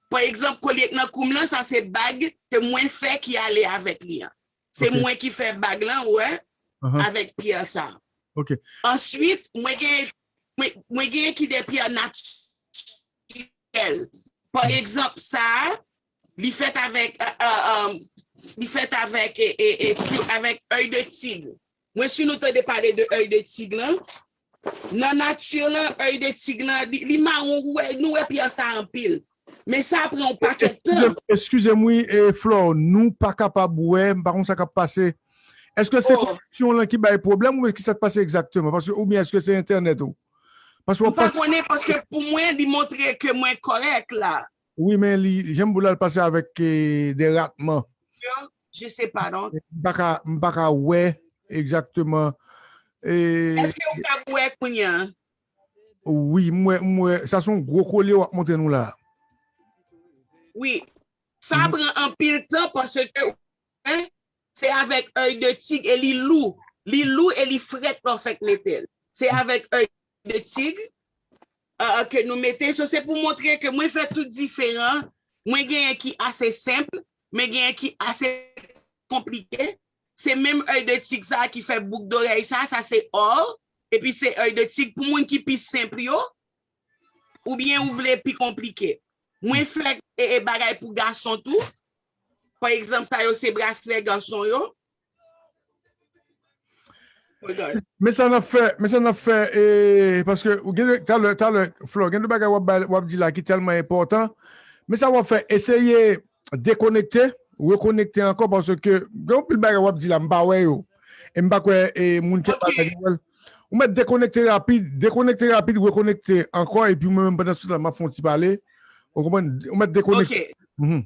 Pa egzanp, kolye k nan kou m lan, sa se bag ke mwen fè ki ale avèk li an. Se mwen ki fè bag lan, ou wè, avèk pyè sa. Answit, mwen gen, mwen, mwen gen ki de pyè natirèl. Pa egzanp, sa a, li fèt avèk, li fèt avèk, e, e, e, avèk èy de tig. Mwen si nou tande pale de èy de tig lan, nan nati lan, èy de tig lan, li, li mawon, ou wè, nou wè pyè sa anpil. Men sa pran yon pakèt tan. Eskize m, wi, e, Flore, nou pa kapab wè, m pa konn sa k ap pase. Èske se koneksyon lan ki bay pwoblèm oubyen ki sa k pase egzakteman? Paske, oubyen èske se entènèt ou? Paske w ap pase. M pa konnen, paske pou mwen, li montre ke mwen kòrèk la. Wi, men li, jan m di w la, l pase avèk, e, de ratman. Je sais pas, non. M pa ka, m pa ka wè egzakteman. E... Èske w ka wè kounye a? Wi, m wè, m wè. Sa se yon gwo kolye w ap montre nou la. Wi. Sa pran anpil tan paske, en, se avèk èy de tig e li lou. Li lou e li frèt lè w fèk mete l. Se avèk èy de tig, e, ke nou mete. So, se pou montre ke mwen fè tout diferan. Mwen genyen ki ase senp, men genyen ki ase konplike. Se menm èy de tig sa a ki fè bouk dorèy sa, sa se or, epi se èy de tig pou moun ki pi senp yo, oubyen ou vle pi konplike. Mwen fè, e, e, bagay pou gason tou. Pa egzanp, sa yo se braslè gason yo. Men sa n ap fè, men sa n ap fè, e, paske ou gen, talè, talè, Flò, gen de bagay w ap bay, w ap di la ki tèlman enpòtan. Men sa w ap fè, eseye dekonekte, rekonekte ankò, paske gen anpil bagay w ap di la, m pa wè yo. E m pa kwè e, moun ki ap pale yo wè l. Ou mèt dekonekte rapid, dekonekte rapid, rekonekte ankò, epi mwen menm pandan se tan m ap fè yon ti pale. Ou konprann? Ou mèt dekonekte. Mhm.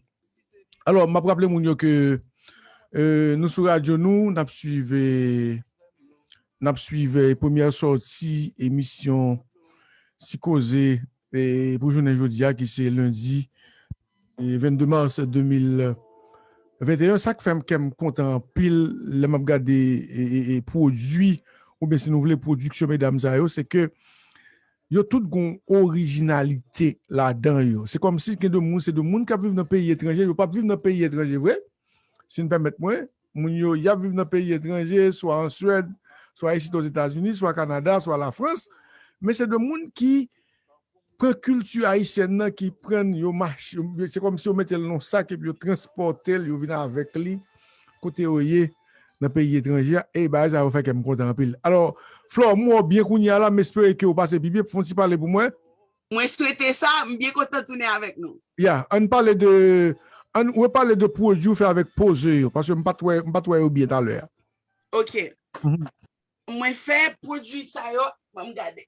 Alò, m ap raple moun yo ke e, nou sou radyo nou, n ap swiv, e, n ap swiv e, premyè sòti emisyon Ti Koze e, pou jounen jodi a, ki se lendi e, vennde mas de mil venteyen. Sa k fè m kè m kontan anpil lè m ap gade e, e, e, pwodui, oubyen si nou vle, pwodiksyon medam sa yo, se ke yo tout gon orijinalite ladan yo. Se kòmsi gen de moun, se de moun k ap viv nan peyi etranje, yo p ap viv nan peyi etranje vre, si n pèmèt mwen. Moun yo, y ap viv nan peyi etranje, swa an Swèd, swa isit Ozetazini, swa Kanada, swa Lafrans. Men se de moun ki pran kilti ayisyèn nan, ki pran l, yo mache, se kòmsi yo mete l nan yon sak epi yo transpòte l, yo vin avèk li kote yo ye nan peyi etranje a. E bagay sa yo fè kè m kontan anpil. Alò, Flò, m wè w byen kounye a la, m espere ke w pase pi byen. Fè yon ti pale pou mwen. Mwen swete sa, m byen kontan tounen avèk nou. Ya, ann pale de, ann repale de pwodui w fè avèk poze yo, paske m pa t wè, m pa t wè yo byen talè a. Ok. Mhm. Mwen fè pwodui sa yo, ban m gade.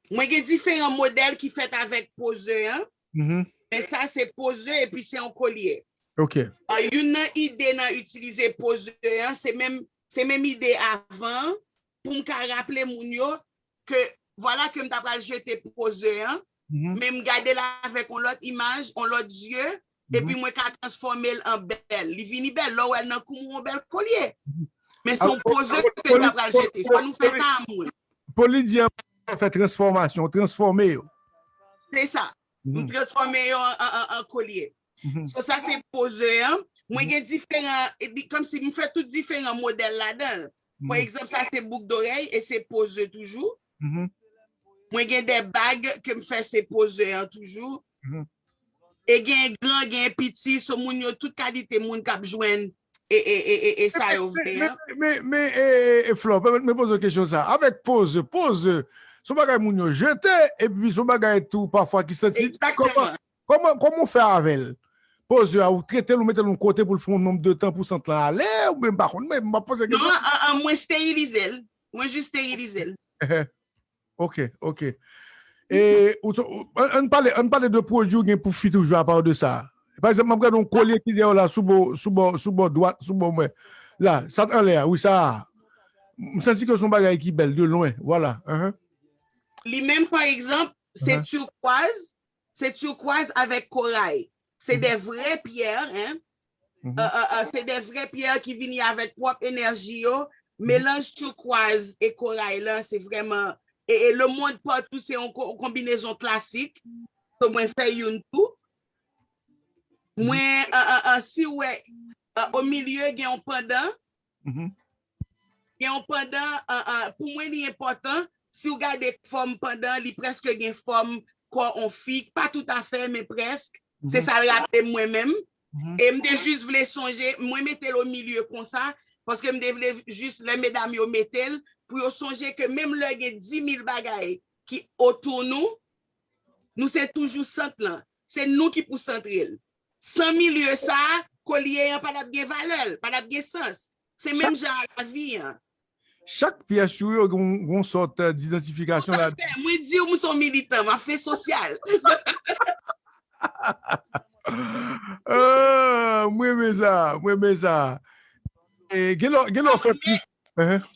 Mwen gen diferan modèl ki fèt avèk poze an. Mhm. Men sa se poze epi se yon kolye. Ok. Ah, youn nan ide nan itilize poze an, se menm, se menm ide avan, pou m ka raple moun yo ke, vwala ke m ta pral jete poze an, mhm, men m gade l avèk yon lòt imaj, yon lòt zye, mhm, epi mwen ka transfòme l an bèl. Li vini bèl, lè w wè l nan kou m, yon bèl kolye. Mhm. Men se yon poze ke m ta pral jete. Fò nou fè sa, moun. Pou li di an fè transfòmasyon, transfòme yo. Se sa. M, mhm, transfòme yo an, an, an, an kolye. Mhm. So, sa se poze an. Mwen, mhm, gen diferan, e di, kòmsi m fè tout diferan modèl ladan l. Pa, mhm, egzanp, sa se bouk dorèy e se poze toujou. Mhm. Mwen gen de bag ke m fè se poze an toujou. Mhm. E gen gran, gen piti, so moun yo, tout kalite moun k ap jwenn e, e, e, e, e sa yo vle an. Men, men, men, e, e, e, Flò, pèmèt mwen poze w kesyon sa. Avèk poze, poze, se yon bagay moun yo jete, epi se yon bagay tou pafwa ki santi. Egzakteman. Kòman, kòman, kòman w fè avè l? Poze a, ou trete l, ou mete l yon kote pou l fè yon nonb de tan pou sant lan ale, oubyen m pa konn, men m ap poze kesyon. Non, an, an, mwen esterilize l. Mwen jis esterilize l. Ok, ok. E, ou, ou, ann, ann pale, ann pale de pwodui w gen pou fi toujou, apa de sa. Pa egzanp, m ap gade yon kolye ki dèyè w la, sou bò, sou bò, sou bò dwat, sou bò mwen. La, sa t anlè a, wi, sa a. M santi ke se yon bagay ki bèl de lwen, vwala. Ahan. Li menm, pa egzanp, se, ahan, turquoise, se turquoise avèk koray. Se, mhm, de vrè pyè, hein. Mhm. Euh, euh, euh, se de vrè pyè ki vini avèk pwòp enèji yo. Mhm. Melanj turquoise e koray la, se vrèman, e, e le monde partout, se yon ko-, konbinezon klasik. So, mwen fè youn tou. Mhm. Mwen, euh, euh, euh, si w wè, euh, o milye gen yon pandan. Mhm. Gen yon pandan, an, an, pou mwen, li enpòtan. Si w gade fòm pandan, li prèske gen fòm kò on fi, pa toutafè, men prèsk. Se, mhm, sa l raple m mwen menm. Mhm. E m te jis vle sonje, mwen mete l o milye konsa, paske m te vle jis lè medam yo mete l, pou yo sonje ke menm lè gen di mil bagay ki otou nou, nou se toujou sant lan. Se nou ki pou santre l. San milye sa, kolye an pa t ap gen valè l, pa t ap gen sans. Se menm jan a lavi an. Chak pyès yo, yo gen yon, yon sòt, euh, didantifikasyon la. Toutafè. Mwen di w, m se yon militan, m ap fè sosyal. Ah, mwen renmen sa, mwen renmen sa. E, gen lè, gen lè w fè plis.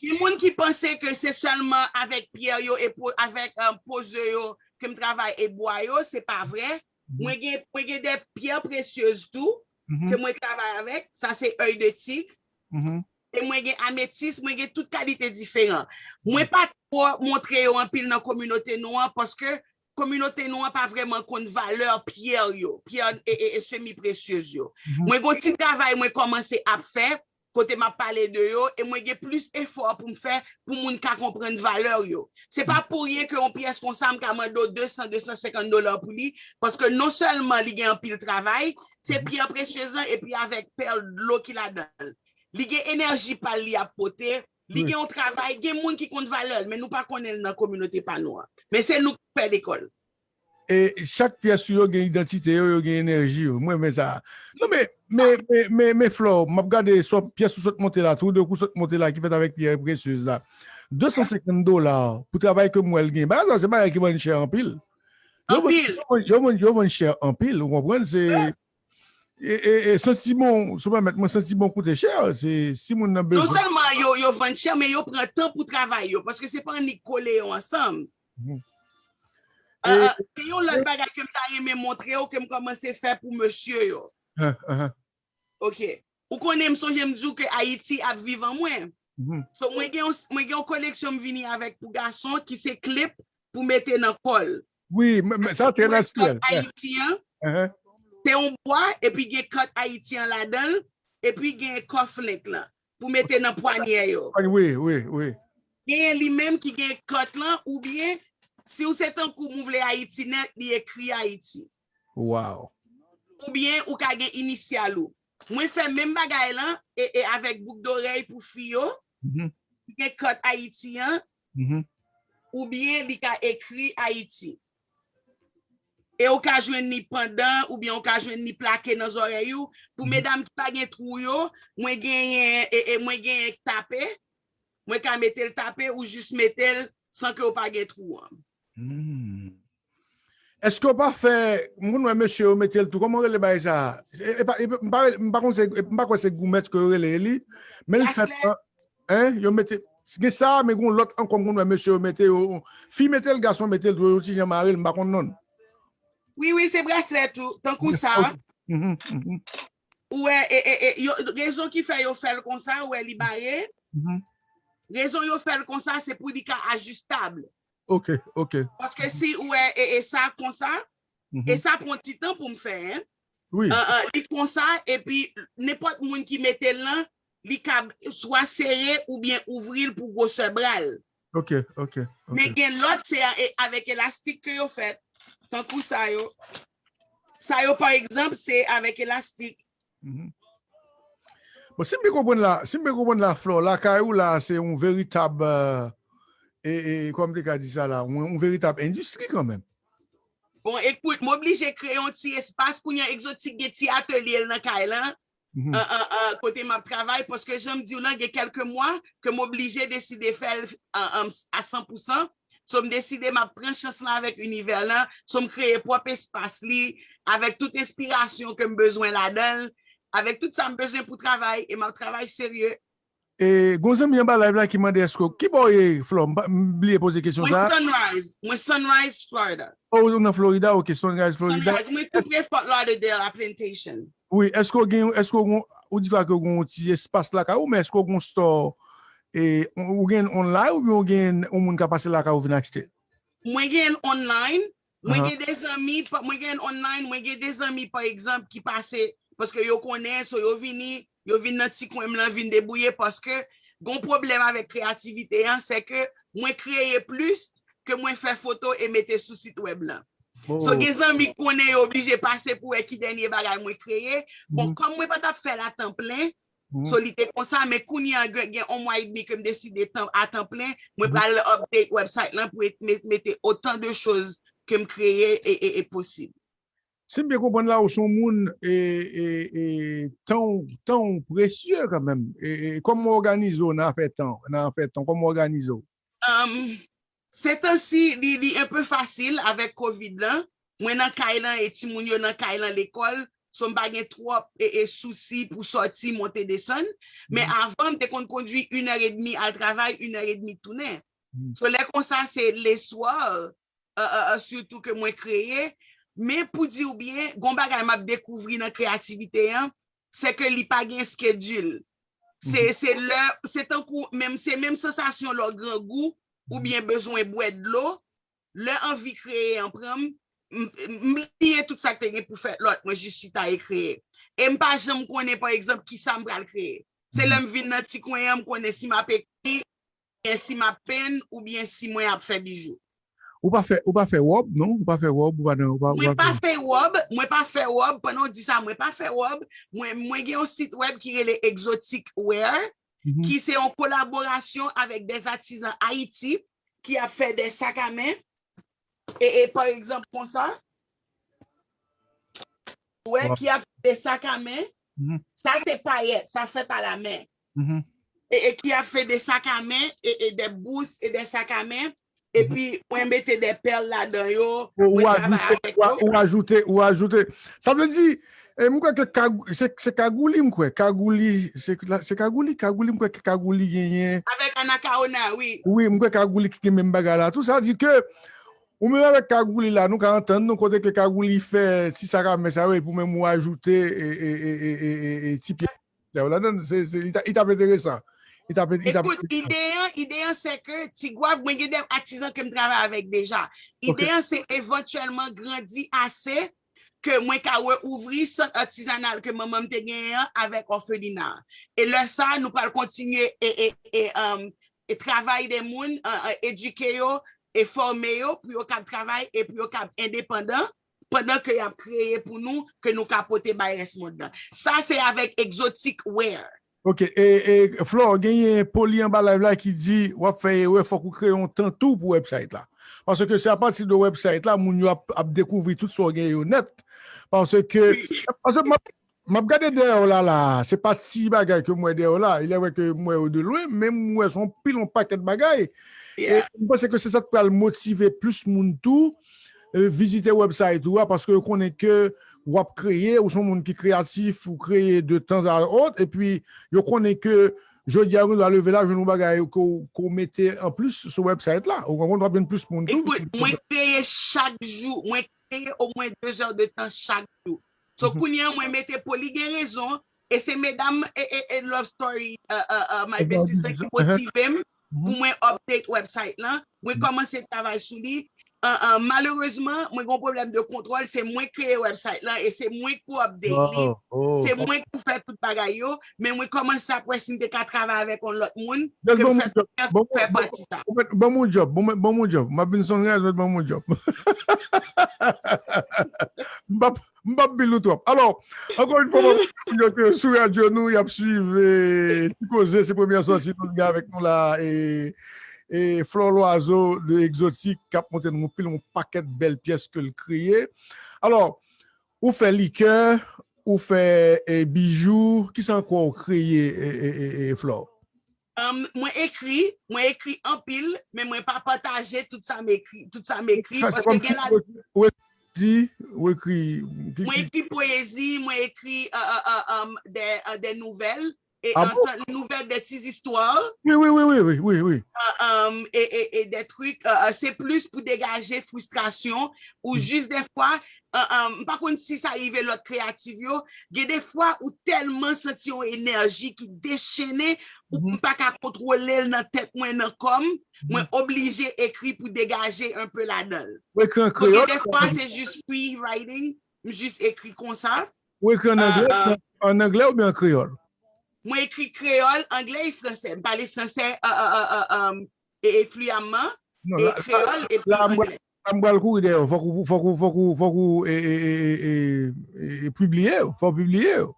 Gen moun ki panse ke se sèlman avèk pyè yo e po-, avèk, euh, poze yo ke m travay e bwa yo, se pa vrè. Mhm. Mwen gen, mwen gen de pyè presyez tou, mhm, ke mwen travay avèk. Sa se œil de tigre. Mhm. E mwen gen ametis, mwen gen tout kalite diferan. Mwen pa twò montre yo anpil nan kominote nou an, paske kominote nou an pa vrèman konn valè pyè yo, pyè e, e, e semi presyez yo. Mhm. Mwen gon ti travay mwen kòmanse ap fè, kote m ap pale de yo, e mwen gen plis efò pou m fè pou moun ka konprann valè yo. Se pa pou ryen ke yon pyès konsa, m ka mande w de san, de san senkant dola pou li, paske non sèlman li gen anpil travay, se, mhm, pyè presyez lan, epi avèk pèl dlo ki ladan l. Li gen enèji pa l li ap pote, li gen yon travay, gen moun ki konn valè l, men nou pa konnen l nan kominote pa nou an. Men se nou k pèdi lekòl. E chak pyès ou yo gen idantite yo, yo gen enèji yo. Mwen renmen sa. Non men, men, men, men, men Flò, m ap gade sou pyès ou sot monte la, tou de kou sot monte la ki fèt avèk pyè presyez la. De san senkant dola pou travay ke m wè l gen. Bagay sa se bagay ki vann chè anpil. Yo vann, yo vann, yo vann, yo vann chè anpil, ou konprann? Se e, e, e, santi bon, si w pèmèt mwen, santi bon koute chè. Se si moun nan Non bezwen. Sèlman yo, yo vann chè, men yo pran tan pou travay yo, paske se pa annik kole yo ansanm. Mhm. Ah, ah, gen yon lòt bagay ke m ta renmen montre w, ke m kòmanse fè pou mesye yo. Ah, ah, ah. Ok. Ou konnen, m sonje m di w ke Ayiti ap viv an mwen. Mhm. So, mwen gen yon, mwen gen yon koleksyon m vini avèk pou gason ki se clip pou mete nan kò l. Wi, men, men sa trè Mwen natirèl. Kòt Ayiti an, Uh-huh. se yon bwa, epi gen kòt Ayiti an ladan l, epi gen kòf link lan pou mete nan pwanyè yo. Wi, wi, wi. Genyen li menm ki gen kòt lan, oubyen si w se tankou m ou vle Ayiti nèt, li ekri Ayiti. Wow. Oubyen ou ka gen inisyal ou. Mwen fè menm bagay lan e, e avèk bouk dorèy pou fi yo, Mhm. gen kòt Ayiti an, Mhm. oubyen li ka ekri Ayiti. E ou ka jwenn li pandan, oubyen ou ka jwenn li plake nan zòrèy ou. Pou Mhm. medam ki pa gen twou yo, mwen genyen, e, e mwen genyen tape, mwen ka mete l tape ou jis mete l san ke w pa gen twou an. Hmm. Èske w pa fè, m konn wè mesye yo mete l tou, kòman w rele bagay sa? E, e pa, e, m pa, m pa konn se, m pa kwè se goumèt ke yo rele li, men l fèt Braslè. Hein, yo mete, gen sa, men gen lòt ankò m konn wè mesye yo mete yo, fi mete l, gason mete l tou, yo ti jan mare l, m pa konn non l. Wi, wi, se braslè tou, tankou sa. Mhm, mhm. Ou wè, e, e, e, yo, rezon ki fè yo fè l konsa, ou wè li bare. Mhm. Rezon yo fè l konsa, se pou li ka ajistab. Ok, ok. Paske si ou wè, e, e sa konsa, Mhm. e sa pran ti tan pou m fè, hein. Wi. An, an, li konsa, epi nenpòt moun ki mete l lan, li ka swa sere oubyen ouvri l pou gwosè bra l. Ok, ok, ok. Men gen lòt, se a- e- avèk elastik ke yo fèt. Tankou sa yo. Sa yo, pa egzanp, se avèk elastik. Mhm. Bon, si m byen konprann la, si m byen konprann la, Flò, lakay ou la, se yon veritab, euh, e, e, kòman m te ka di sa la, yon, yon veritab endistri kanmenm. Bon, ekout, m oblije kreye yon ti espas kounye a. Egzotik gen ti atelye l nan kay lan, Mhm. an, an, an, kote m ap travay, paske jan m di w lan, gen kèlke mwa ke m oblije deside fè l, an, an, a san pou san. So, m deside m ap pran chans lan avèk inivè lan. So, m kreye pwòp espas li, avèk tout enspirasyon ke m bezwen ladan l, avèk tout sa m bezwen pou travay, e m ap travay serye. E, gon zanmi anba live la ki mande èske, ki bò w ye, Flò? M pa- m bliye poze kesyon Mwen sa. Sunrise, mwen Sunrise, Florida. Oh, ou nan Florida, ok, Sunrise, Florida. Sunrise, mwen tou pre Fort Lauderdale a Plantation. Wi, èske w gen, èske w gon, ou di ke w gon ti espas lakay ou, men èske w gon store, e, ou gen online oubyen w gen yon moun ka pase lakay ou vin achte? Mwen gen online, mwen Aha. Gen de zanmi, pa- mwen gen online, mwen gen de zanmi, pa egzanp, ki pase, paske yo konnen, so yo vini, yo vin nan ti kwen m lan, vin debouye, paske gon pwoblèm avèk kreyativite an, se ke mwen kreye plis ke mwen fè foto e mete sou sit wèb lan. So, Oh. Gen zanmi k konnen yo oblije pase pou wè ki dènye bagay mwen kreye. Bon, Mhm. Kòm mwen pa t ap fè l a tan plen, Mhm. so li te konsa, men kounye a gen, gen yon mwa edmi ke m deside tan, a tan plen, mwen Mhm. pral update website lan pou et- met- mete otan de choz ke m kreye e, e, e posib. Si m byen konprann la, ou se yon moun, e, e, e, tan w, tan w presye kanmenm. E, e, kòman w òganize w nan afè tan, nan afè tan, kòman w òganize w? Um, se tansi, li, li enpe fasil avèk kovid lan. Mwen nan kay lan e timoun yo nan kay lan lekòl. So, m pa gen twòp e, e sousi pou sòti, monte, desann. Men Mhm. Avan, m te konn kondui inè edmi al travay, inè edmi tounen. Mhm. So, lè konsa, se leswa, euh, euh, euh, sitou ke mwen kreye. Men pou di w byen, gon bagay m ap dekouvri nan kreyativite an, se ke li pa gen schedule. Se, Mhm. Se lè, se tankou, menm, se menm sansasyon lè w grangou, oubyen bezwen bwè dlo, lè anvi kreye an pran m, m, m bliye tout sa k te gen pou fèt lòt, mwen jis chita e kreye. E m pa janm konnen, pa egzanp, ki sa m pral kreye. Se lè m vin nan ti kwen an, m konnen si m ap ekri, oubyen si m ap penn, oubyen si mwen ap fè bijou. Ou pa fè, ou pa fè wòb, non? Ou pa fè wòb, ou pa nan, ou pa, ou Mwen pa pa fè wòb, mwen pa fè wòb, pandan w di sa, mwen pa fè wòb, mwen, mwen gen yon sit wèb ki rele Exotic Wear, Mhm. ki se yon kolaborasyon avèk dè atizan Ayiti ki ap fè dè sak a men. E, e pa egzanp konsa, ou wè, Wow. ki ap fè dè sak a men. Mhm. Sa se payèt, sa fèt a la men. Mhm. E, e ki ap fè dè sak a men, e, e dè bous, e dè sak a men. Epi mwen mete dè pèl ladan yo, Ou, ou mwen travay ajoute, avèk ou, a- yo. ou ajoute, ou ajoute. Sa vle di, e, m kwè ke kag- se, se kagouli, m kwè. Kagouli, se, se kagouli, kagouli, m kwè ke kagouli genyen. Avèk Anacaona, wi. Wi, m kwè kagouli ki gen menm bagay la. Tou sa di ke, ou menm avèk kagouli la, nou ka antann nou kote ke kagouli fè ti sak a men sa yo, epi ou menm ou ajoute e, e, e, e, e, e, e ti pyè ladan, se, se, li t ap enteresan. Li t ap, li t ap Ekout, ide an, ide an se ke Ti Gwav, mwen gen de atizan ke m travay avèk deja. Ide an se evantyèlman grandi ase ke mwen ka reouvri sant atizanal ke manman m te genyen an avèk òfelina. E lè sa, nou pral kontinye e, e, e, um, e travay de moun, uh, uh, edike yo, e fòme yo pou yo kab travay e pou yo kab endepandan pandan ke y ap kreye pou nou, ke nou ka pote bay rès mond lan. Sa se avèk Exotic Wear. Ok, e, e Flò, genyen Poli anba live la ki di w ap fè erè, fòk ou kreye yon tan tou pou website la. Paske se apati de website la, moun yo ap, ap dekouvri tout sa w gen yo nèt. Paske, paske m ap, m ap gade dèyè w la, la, se pa ti bagay ke m wè dèyè w la, ilè wè ke m wè yo de lwen, men m wè se yon pil, yon pakèt bagay. E m panse ke se sa k pral motive plis moun tou, e, vizite website ou a, paske yo konnen ke w ap kreye, ou se yon moun ki kreyatif, ou kreye de tan a ot, epi yo konnen ke jodi a, ou dwa leve la, jwenn yon bagay ke w, ke w mete anplis sou website la. Ou konprann, w ap jwenn plis moun tou. Ekout, mwen kreye chak jou, mwen kreye omwen de zè de tan chak jou. So, kounye an, mwen mete Poli gen rezon, e se medam e, e, e Love Story, uh, uh, uh, My Business lan ki motive m pou mwen update website lan. Mwen kòmanse travay sou li. Uh, uh, malerezman, mwen gen yon pwoblèm de kontwòl, se mwen kreye website lan e se mwen ki pou update li. Se mwen ki pou fè tout bagay yo, men mwen kòmanse ap wè si m te ka travay avèk yon lòt moun, ke m fè konfyans pou fè pati sa. Ban m yon djòb, ban m yon djòb. M ap vin sonn rèzòt, ban m yon djòb. M p ap M p ap bil nou twòp. Alò, ankò yon fwa, m ap di moun yo ke sou radyo nou, y ap swiv, e, Ti Koze, se premyè sòti nou gen avèk nou la, e, e Flore Loizeau de Exotique k ap montre nou pil yon pakèt bèl pyès ke l kreye. Alò, ou fè likè, ou fè, e, bijou, kisa ankò ou kreye, e, e, e, e Flore? Um, mwen ekri, mwen ekri anpil, men mwen pa pataje tout sa m ekri, tout sa m ekri, paske gen la. Ou ekri, ou ekri. Mwen ekri pwezi, mwen ekri uh, uh, uh, um, de, uh, de nouvèl, e uh, nouvèl de ti zistwa. Wi, wi, wi, wi, wi, wi. Uh, um, e, e, e de trik, uh, uh, se plis pou degaje fristrasyon ou jis defwa, uh, uh, m pa konn si sa rive lòt kreyatif yo, gen de fwa ou tèlman santi yon enèji ki dechene, ou m pa ka kontwole l nan tèt mwen, nan kò m, mwen oblije ekri pou degaje enpe ladan l. Ou ekri an kreyòl? Gen de fwa se jis free writing, m jis ekri konsa. Ou ekri an anglè, an anglè oubyen an kreyòl? Mwen ekri kreyòl, anglè e fransè. M pale fransè e, e, e, fliyamman, e kreyòl epi anglè. La m pral kouri dèyè w. Fòk ou, fòk ou, fòk ou, fòk ou e, e, e, e, e, e pibliye yo. Fòk ou pibliye yo.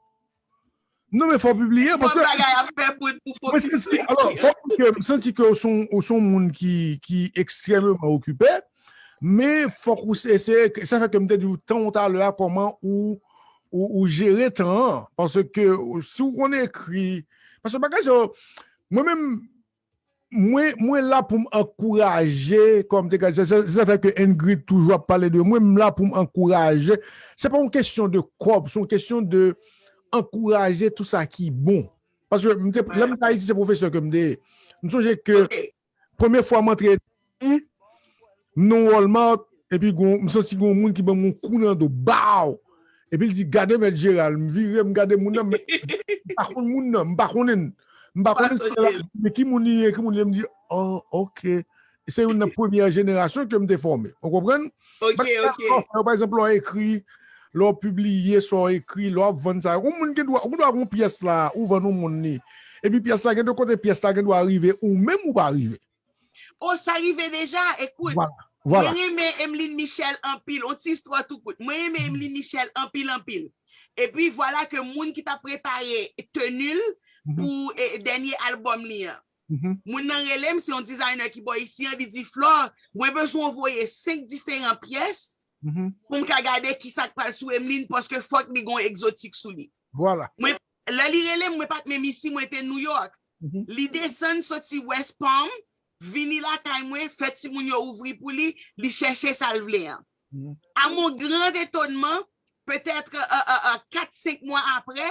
Non, men fòk ou pibliye yo, paske bagay ap fè pou, pou fokis. Alò, fòk ke m santi ke ou se yon, ou se yon moun ki, ki ekstrèmeman okipe, men fòk ou eseye, sa fè ke m te di w tan ou talè a, kòman ou, ou, ou jere tan an. Paske si ou konn ekri, paske bagay sa yo, mwen menm, mwen, mwen la pou m ankouraje, kòm te ka, se, se, se sa fè ke Ingrid toujou ap pale de mwen, m la pou m ankouraje. Se pa yon kesyon de kòb, se yon kesyon de ankouraje tout sa ki bon. Paske m te, lè m te Ayiti, se pwofesè ke m te ye. M sonje ke premye fwa m antre Etazini, m nan Walmart, epi gon, m santi gon moun ki ban m yon kou nan do, baw! Epi l di, "Gade Mèt Jeral." M vire, m gade moun nan, m pa konn moun nan, m pa konnen. M pa konnen, men ki moun li ye, ki moun li ye, m di, "Oh, ok." Se youn nan premyè jenerasyon ke m te fòme. Ou konprann? Ok, ok. Pa egzanp, lè w ekri, lè w pibliye sa w ekri, lè w ap vann sa, yon moun gen dwa, ou gen dwa gen yon pyès la, ou vann yon moun li. Epi pyès la gen de kote, pyès la gen dwa rive, ou menm ou pa rive. Oh, sa rive deja, ekout. Vwala. Mwen renmen Emeline Michel anpil. On ti istwa tou kout. Mwen renmen Emeline Michel anpil, anpil. Epi vwala ke moun ki t ap prepare teni l pou e, dènye albòm li an. Moun nan rele m, se yon designer ki bò isi an, li di, Flò, mwen bezwen w voye senk diferan pyès pou m ka gade kisa k pral sou Emeline, paske fòk li gon egzotik sou li. Vwala. Mwen, lè li rele m, mwen pa t menm isi, mwen te New York. Li desann soti West Palm, vini lakay mwen, fè timoun yo ouvri pou li, li chèche sa l vle an. À mon grand étonnement, petèt kat, senk mwa apre,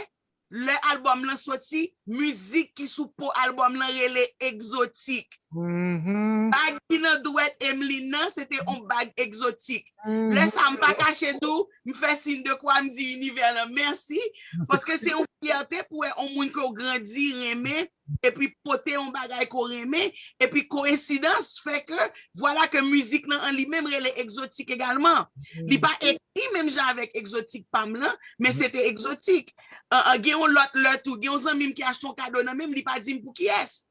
lè albòm lan soti, mizik ki sou po albòm lan rele Egzotik. Bag ki nan dwèt Emeline nan, se te yon bag egzotik. Lè sa, m pa kache di w, m fè siy de kwa, m di inivè lan mèsi, paske se yon fyète pou wè yon moun ke w grandi renmen, epi pote yon bagay ke w renmen, epi koyensidans fè ke, vwala ke mizik lan an li menm rele Egzotik egalman. Li pa ekri menm jan avèk Egzotik pa m lan, men se te Egzotik. An, an, gen yon lòt lè tou, gen yon zanmi m ki achte yon kado nan men m, li pa di m pou kiyès.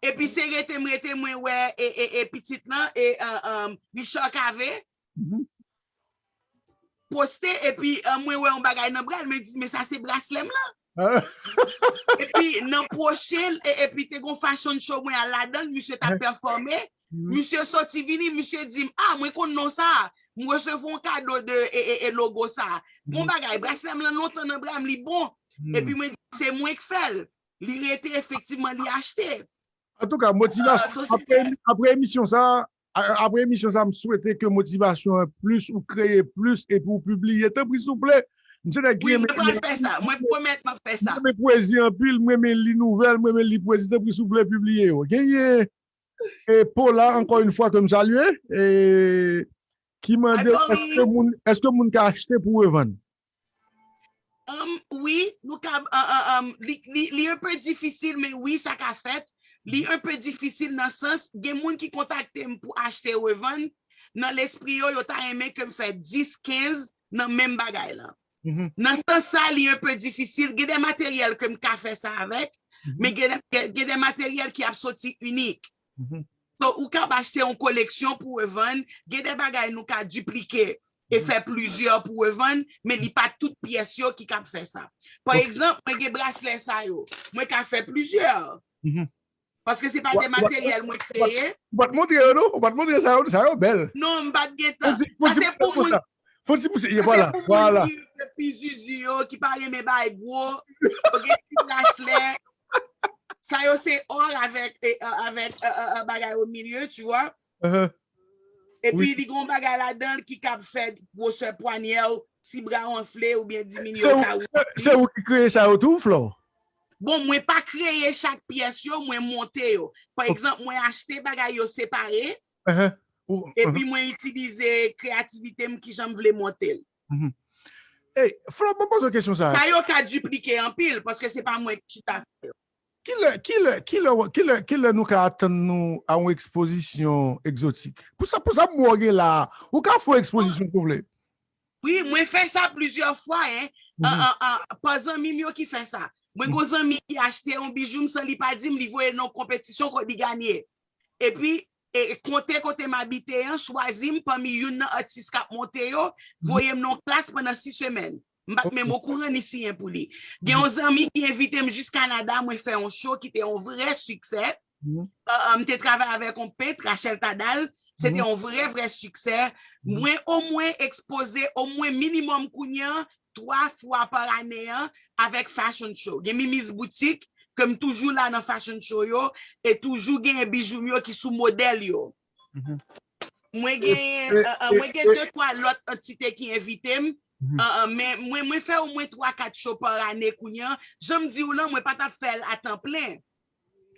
Epi se rete m rete mwen wè e, e, e pitit lan, e, an, an, Richard Cavé poste, epi an, mwen wè yon bagay nan bra l, mwen di, men sa se braslè m lan. Epi nan pwochen, e, epi te gon fashion show mwen al ladan l, misye t ap pèfòme. Misye soti vini, misye di m, a, mwen konn non sa a. M resevwa yon kado de e, e, e logo sa a. Gon bagay, braslè m lan lontan nan bra m, li bon. Epi mwen di, se mwen k fè l. Li rete, efektivman, li achte. Antouka, motivasyon, apre, apre emisyon sa, a- apre emisyon sa, m swete ke motivasyon an plis, ou kreye plis, epi ou pibliye. Tanpri, souple. M se nèg ki Wi, mwen pral fè sa. Mwen pwomèt m ap fè sa. M renmen pwezi anpil, m renmen li nouvèl, m renmen li pwezi. Tanpri, souple, pibliye yo. Genyen e Paula, ankò yon fwa, ke m salye, e ki mande, èske moun, èske moun ka achte pou revann? Um, wi, nou ka, uh, uh, um, li, li, li un peu difisil, men wi, sa ka fèt. Li un peu difisil nan sans, gen moun ki kontakte m pou achte revann, nan lespri yo, yo ta renmen ke m fè dis, kenz nan menm bagay lan. Nan sans sa, li un peu difisil. Gen de materyèl ke m ka fè sa avèk, men gen de, gen, gen de materyèl ki ap soti inik. So, ou kab achte yon koleksyon pou revann, gen de bagay nou ka diplike e fè plizyè pou revann, men li pa tout pyès yo ki kab fè sa. Pa egzanp, mwen gen braslè sa yo, mwen ka fè plizyè. Paske se pa de materyèl mwen kreye. Ou pa t montre yo, non? Ou pa t montre sa yo, sa yo bèl. Non, m pa t gen tan. Sa se pou moun, sa se pou moun ki pi zizi yo, ki pa renmen bay gwo, yo gen ti braslè. Sa yo se or avèk, e, e, avèk, e, e, e, bagay o milye, tu vois. Epi li gon bagay ladan l ki kab fè gwosè pwanyè w, si bra w anfle oubyen diminye w ka ouvri. Se ou ki kreye sa yo tou, Flò? Bon, mwen pa kreye chak pyès yo, mwen monte yo. Pa egzanp, mwen achte bagay yo separe, epi mwen itilize kreyativite m kijan m vle monte l. Ey, Flò, mwen poze w kesyon sa. Sa yo ka diplike anpil, paske se pa mwen ki chita fè yo. Kilè, kilè, kilè, kilè, kilè nou ka atann nou a yon ekspozisyon egzotik? Pou sa, pou sa m wè w gen la a, ou ka fè yon ekspozisyon si w vle. Wi, mwen fè sa plizyè fwa, en. An, an, an, pa zanmi m yo ki fè sa. Mwen gon zanmi ki achte yon bijou m san li pa di m, li voye l nan yon konpetisyon kote li ganye. Epi, e, e konte kote m abite an, chwazi m pami youn nan atis k ap monte yo, voye m nan yon klas pandan sis semèn. M pa t menm okouran ni siyen pou li. Gen yon zanmi ki envite m jis Kanada, mwen fè yon show ki te yon vrè siksè. An, an, m te travay avèk yon pent, Rachel Tadal, se te yon vrè, vrè siksè. Mwen omwen ekspoze, omwen minimòm kounye a, twa fwa pa ane an avèk fashion show. Gen Mimi's Boutique, ke m toujou la nan fashion show yo, e toujou genyen bijou m yo ki sou modèl yo. Mwen genyen, e, e, mwen gen de twa lòt antite ki envite m, an, an, men mwen, mwen fè omwen twa, kat show pa ane kounye a. Jan m di w lan, mwen pa t ap fè l a tan plen.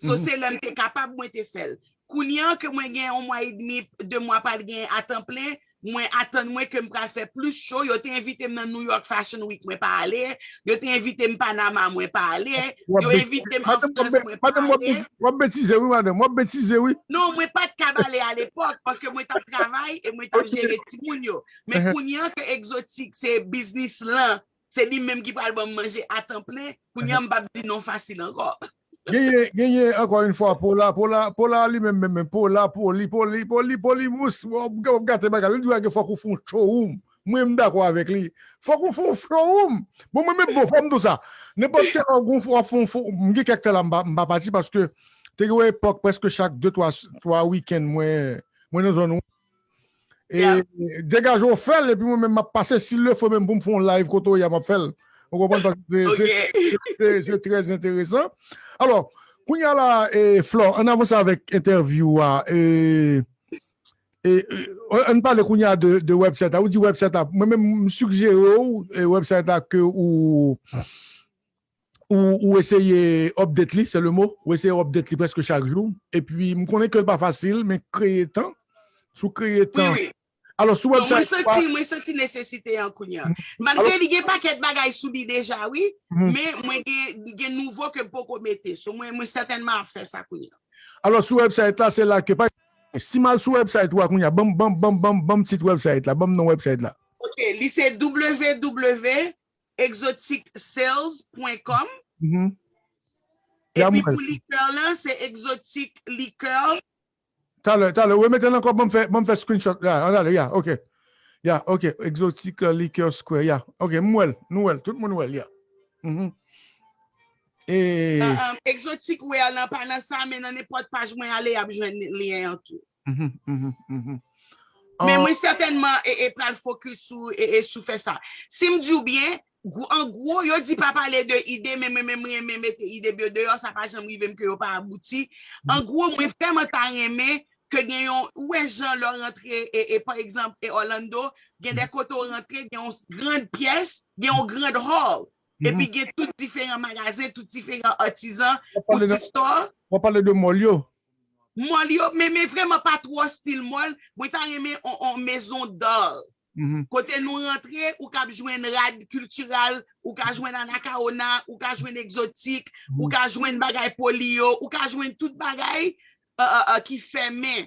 So, se lè m te kapab, mwen te fè l. Kounye a ke mwen gen yon mwa edmi, de mwa pral gen a tan plen, mwen atann mwen ke m pral fè plis show. Yo te envite m nan New York Fashion Week, mwen pa ale. Yo te envite m Panama, mwen pa ale. Yo envite m an Frans, mwen pa ale. W ap betize wi, madanm, w ap betize wi. Non, mwen pa t kab ale alepòk, paske mwen t ap travay e mwen t ap jere timoun yo. Men kounye a ke egzotik, se biznis lan, se li menm ki pral ban m manje a tan plen, kounye a m p ap di non fasil ankò. Genyen, genyen, ankò yon fwa, Pola, Pola, Pola li menm, menm, menm, Pola, Poli, Poli, Poli, Poli, mous, w ap gate bagay. Li di w fòk ou fè yon showroom. Mwen, m dakò avèk li. Fòk ou fè yon showroom. Bon, mwen menm, bon, fò m di w sa. Nenpòt kèlè w ap fè yon, fè yon, m gen kèk tan la, m pa, m pa pati paske te gen yon epòk, prèske chak de, twa, twa wikenn, mwen, mwen nan zòn ou. E degaje w fè l, epi mwen menm m ap pase, si l le fo menm pou m fè yon live kote w ye a, m ap fè l. Ou konprann? Paske se, se, se, se trè enteresan. Alò, kounye a la, e, Flò, ann avanse avèk entèvyou a. E, e, e, ann pale kounye a de, de website la. Ou di website la. Mwen menm, m sigjere w, e, website la ke ou, ou, ou eseye update li, se le mo. Ou eseye update li prèske chak jou. Epi, m konnen ke l pa fasil, men kreye tan. Si w kreye tan. Wi, wi. Alò, sou website. Mwen santi, mwen santi nesesite an kounye a. Malgre li gen pakèt bagay sou li deja, wi, men mwen gen, gen nouvo ke m poko mete. So, mwen, mwen sètènman ap fè sa kounye a. Alò, sou website la, se la ke, pa, si m al sou website ou a kounye a, ban m, ban m, ban m, ban m, ban m tit website la, ban m non website la. Ok, li se www exotic sales point com. Epi pou likè lan, se Exotic Liquor. Talè, talè, remete l ankò, ban m fè, ban m fè screenshot la. An, talè, ya, ok. Ya, ok, Exotic Liquor Square, ya. Ok, m wè l, nou wè l, tout moun wè l, ya. Mhm. E Exotic Wear lan pa nan sa, men nan nenpòt paj mwen ale, y ap jwenn lyen an tou. Mhm, mhm, mhm. Men mwen sètènman e, e pral fokis sou, e, e sou fè sa. Si m di w byen, gwo- an gwo, yo di pa pale de ide, men mwen menm renmen mete ide m yo deyò, sa pa janm rive m ke yo pa abouti. An gwo, mwen vrèman ta renmen ke gen yon, ou wè jan lè w rantre, e, e pa egzanp, e Orlando, gen de kote w rantre, gen yon grand pyès, gen yon grand hall. Epi gen tout diferan magazen, tout diferan atizan, bouti store. W ap pale de mall yo? Mall yo, men, men vrèman pa twò stil mall. Mwen ta renmen on, on maison d'art. Kote nou rantre, ou kab jwenn rad kiltiral, ou ka jwenn Anacaona, ou ka jwenn Exotic, ou ka jwenn bagay Poli yo, ou ka jwenn tout bagay, euh, euh, euh, ki fèmen,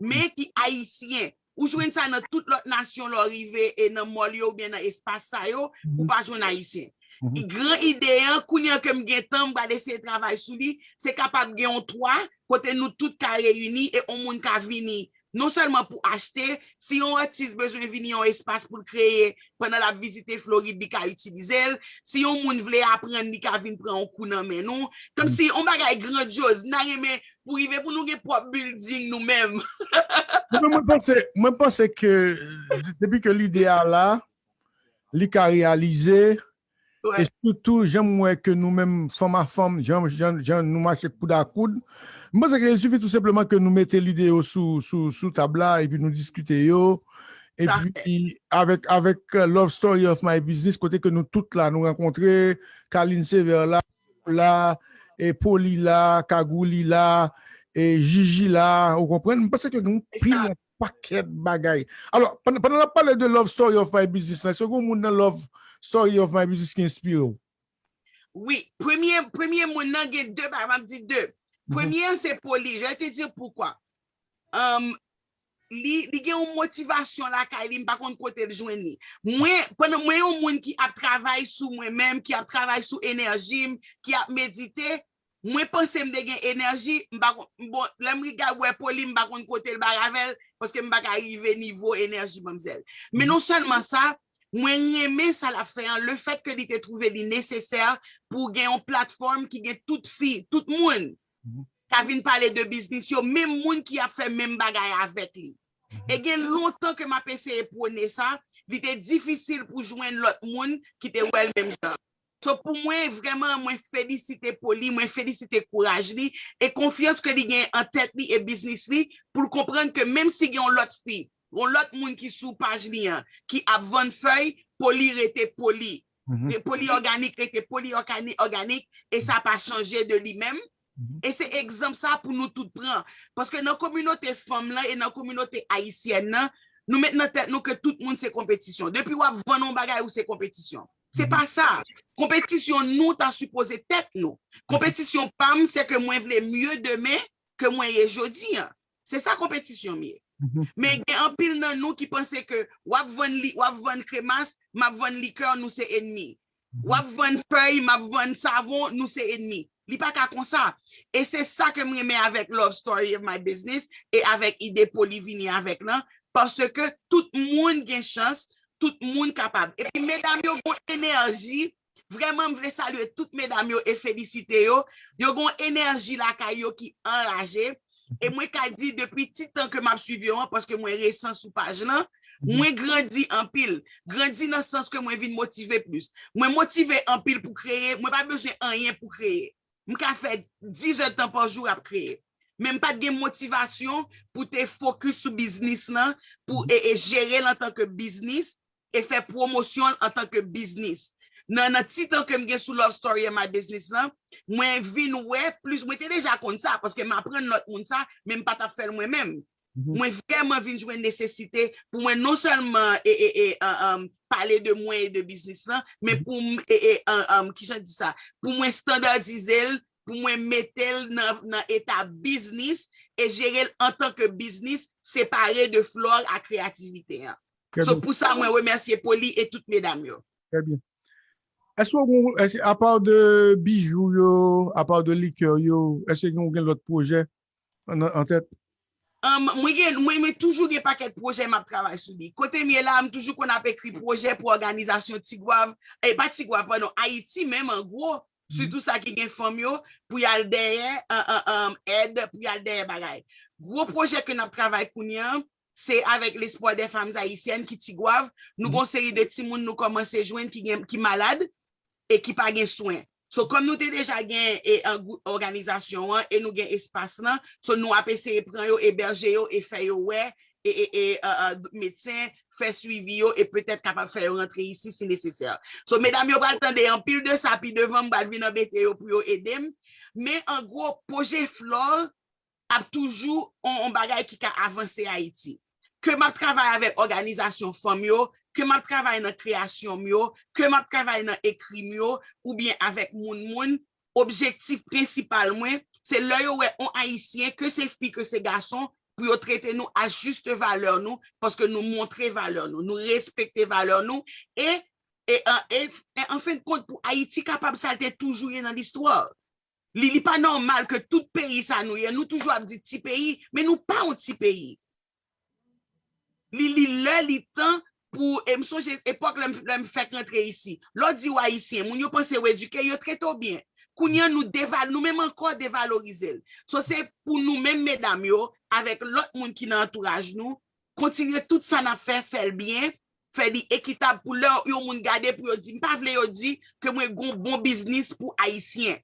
men ki ayisyen. Ou jwenn sa nan tout lòt nasyon lè w rive e nan mall yo oubyen nan espas sa yo, ou pa jwenn ayisyen. I- Gran ide an, kounye a ke m gen tan, m pral eseye travay sou li, se kapab gen yon twa, kote nou tout ka reyini e yon moun ka vini non sèlman pou achte, si yon atis bezwen vini yon espas pou l kreye pandan l ap vizite Florid, li ka itilize l, si yon moun vle aprann, li ka vin pran yon kou nan men nou. Kòmsi yon bagay grandyoz, n a renmen pou rive pou nou gen pwòp building nou menm. Mwen, mwen panse, mwen panse ke depi ke lide a la, li ka reyalize, e sitou, jan m wè ke nou menm, fanm a fanm, jan, jan, jan nou mache koud a koud, m panse ke il sifi tou senpleman ke nou mete lide yo sou, sou, sou tab la, epi nou diskite yo. Epi, avèk, avèk, euh, Love Story of My Business, kote ke nou tout la, nou rankontre, Carline Sévère la, la, e Poli la, Kagouli la, e Jiji la, ou konprann? M panse ke gen yon pil pakèt bagay. Alò, pandan, pandan n ap pale de Love Story of My Business la, èske gen moun nan Love Story of My Business ki enspire w? Wi, premye, premye moun nan gen de bagay, m ap di de. Premye an se Poli, je vais te dire pourquoi. Um, li, li gen yon motivasyon lakay li, m pa konn kote l jwenn li. Mwen, pandan mwen yon moun ki ap travay sou mwen menm, ki ap travay sou enèji m, ki ap medite, mwen panse m te gen enèji, m pa konn, bon, lè m riga wè Poli, m pa konn kote l bay avè l, paske m pa ka rive nivo enèji manmzèl. Men non sèlman sa, mwen renmen sa l ap fè an, le fèt ke li te twouve li nesesè pou gen yon platfòm ki gen tout fi, tout moun ka vin pale de biznis yo, menm moun ki ap fè menm bagay avèk li. E gen lontan ke m ap eseye pwone sa, li te difisil pou jwenn lòt moun ki te wè l menm jan. So, pou mwen, vrèman, mwen felisite Poli, mwen felisite kouraj li e konfyans ke li gen an tèt li e biznis li, pou l konprann ke menm si gen yon lòt fi, yon lòt moun ki sou paj li an, ki ap vann fèy, Poli rete Poli. Re- Poli òganik rete Poli ògani- òganik, e sa pa chanje de li menm. E se egzanp sa pou nou tout pran. Paske nan kominote fanm lan e nan kominote ayisyèn nan, nou met nan tèt nou ke tout moun se konpetisyon. Depi w ap vann yon bagay, ou se konpetisyon. Se pa sa. Konpetisyon nou ta sipoze tèt nou. Konpetisyon pa m, se ke mwen vle mye demen ke mwen ye jodi an. Se sa konpetisyon m ye. Men gen anpil nan nou ki panse ke w ap vann li, w ap vann kremas, m ap vann likè, nou se enmi. W ap vann fèy, m ap vann savon, nou se enmi. Li pa ka konsa. E se sa ke m renmen avèk Love Story of My Business e avèk ide Poli vini avèk lan, paske tout moun gen chans, tout moun kapab. Epi medam yo gon enèji, vrèman m vle salye tout medam yo e felisite yo. Yo gon enèji lakay yo ki anraje. E mwen ka di depi ti tan ke m ap swiv yo an, paske mwen resan sou paj lan, mwen grandi anpil. Grandi nan sans ke mwen vin motive plis. Mwen motive anpil pou kreye, mwen pa bezwen anyen pou kreye. M ka fè diz èdtan pa jou ap kreye. Men m pa t gen motivasyon pou te fokis sou biznis lan, pou e, e jere l antanke biznis, e fè pwomosyon l antanke biznis. Nan, nan ti tan ke m gen sou Love Story and My Business lan, mwen vin wè plis, mwen te deja konn sa, paske m aprann lòt moun sa, men m pa t ap fè l mwen menm. Mwen vrèman vin jwenn nesesite pou mwen non sèlman e, e, e, an, an, pale de mwen e de biznis lan, men pou m, e, e, an, an, kijan di sa, pou mwen standardize l, pou mwen mete l nan, nan eta biznis e jere l antanke biznis, separe de flò a kreyativite an. So, pou sa, mwen remèsye Poli e tout medam yo. Trè byen. Èske w gon, èske, apa de bijou yo, apa de likè yo, èske ou gen lòt pwojè an, an tèt? Um, mwen gen, mwen, mwen toujou gen pakèt pwojè m ap travay sou li. Kote m ye la, m toujou konn ap ekri pwojè pou òganizasyon Tigwav, e pa Tigwav, padon, Ayiti menm an gwo, sitou sa ki gen fanm yo, pou y al dèyè, an, an, an, èd, pou y al dèyè bagay. Gwo pwojè ke n ap travay kounye an, se avèk L'Espoir des Femmes Haïtiennes ki Tigwav, nou gon seri de timoun nou kòmanse jwenn ki gen, ki malad e ki pa gen swen. So, kòm nou te deja gen e, an, gwoup òganizasyon an e nou gen espas lan, so nou ap eseye pran yo, ebèje yo e fè yo wè e, e, e, e, e, medsen, fè swivi yo e petèt kapab fè yo rantre isi si nesesè. So, medam yo pral tande anpil de sa pi devan, m pral vin anbete yo pou yo ede m. Men an gwo, pwojè Flore ap toujou on, on bagay ki ka avanse Ayiti. Ke m ap travay avèk òganizasyon fanm yo, ke m ap travay nan kreyasyon m yo, ke m ap travay nan ekri m yo, oubyen avèk moun moun, objektif prensipal mwen, se lè yo wè on Ayisyen, ke se fi, ke se gason, pou yo trete nou a jis valè nou, paske nou montre valè nou, nou respekte valè nou, e, e, e, e, e an fen de kont, pou Ayiti kapab sa l te toujou ye nan listwa. Li, li pa nòmal ke tout peyi sa nou ye, nou toujou ap di ti peyi, men nou pa yon ti peyi. Li, li lè, li tan pou, e m sonje epòk lè m, lè m fèk rantre isi. Lè w di w ayisyen, moun yo panse w edike, yo trete w byen. Kounye a nou deval, nou menm ankò devalorize l. So se pou nou menm medam yo, avèk lòt moun ki nan antouraj nou, kontinye tout sa n ap fè, fè l byen, fè li ekitab pou lè yon moun gade pou yo di, m pa vle yo di ke mwen gon bon biznis pou ayisyen.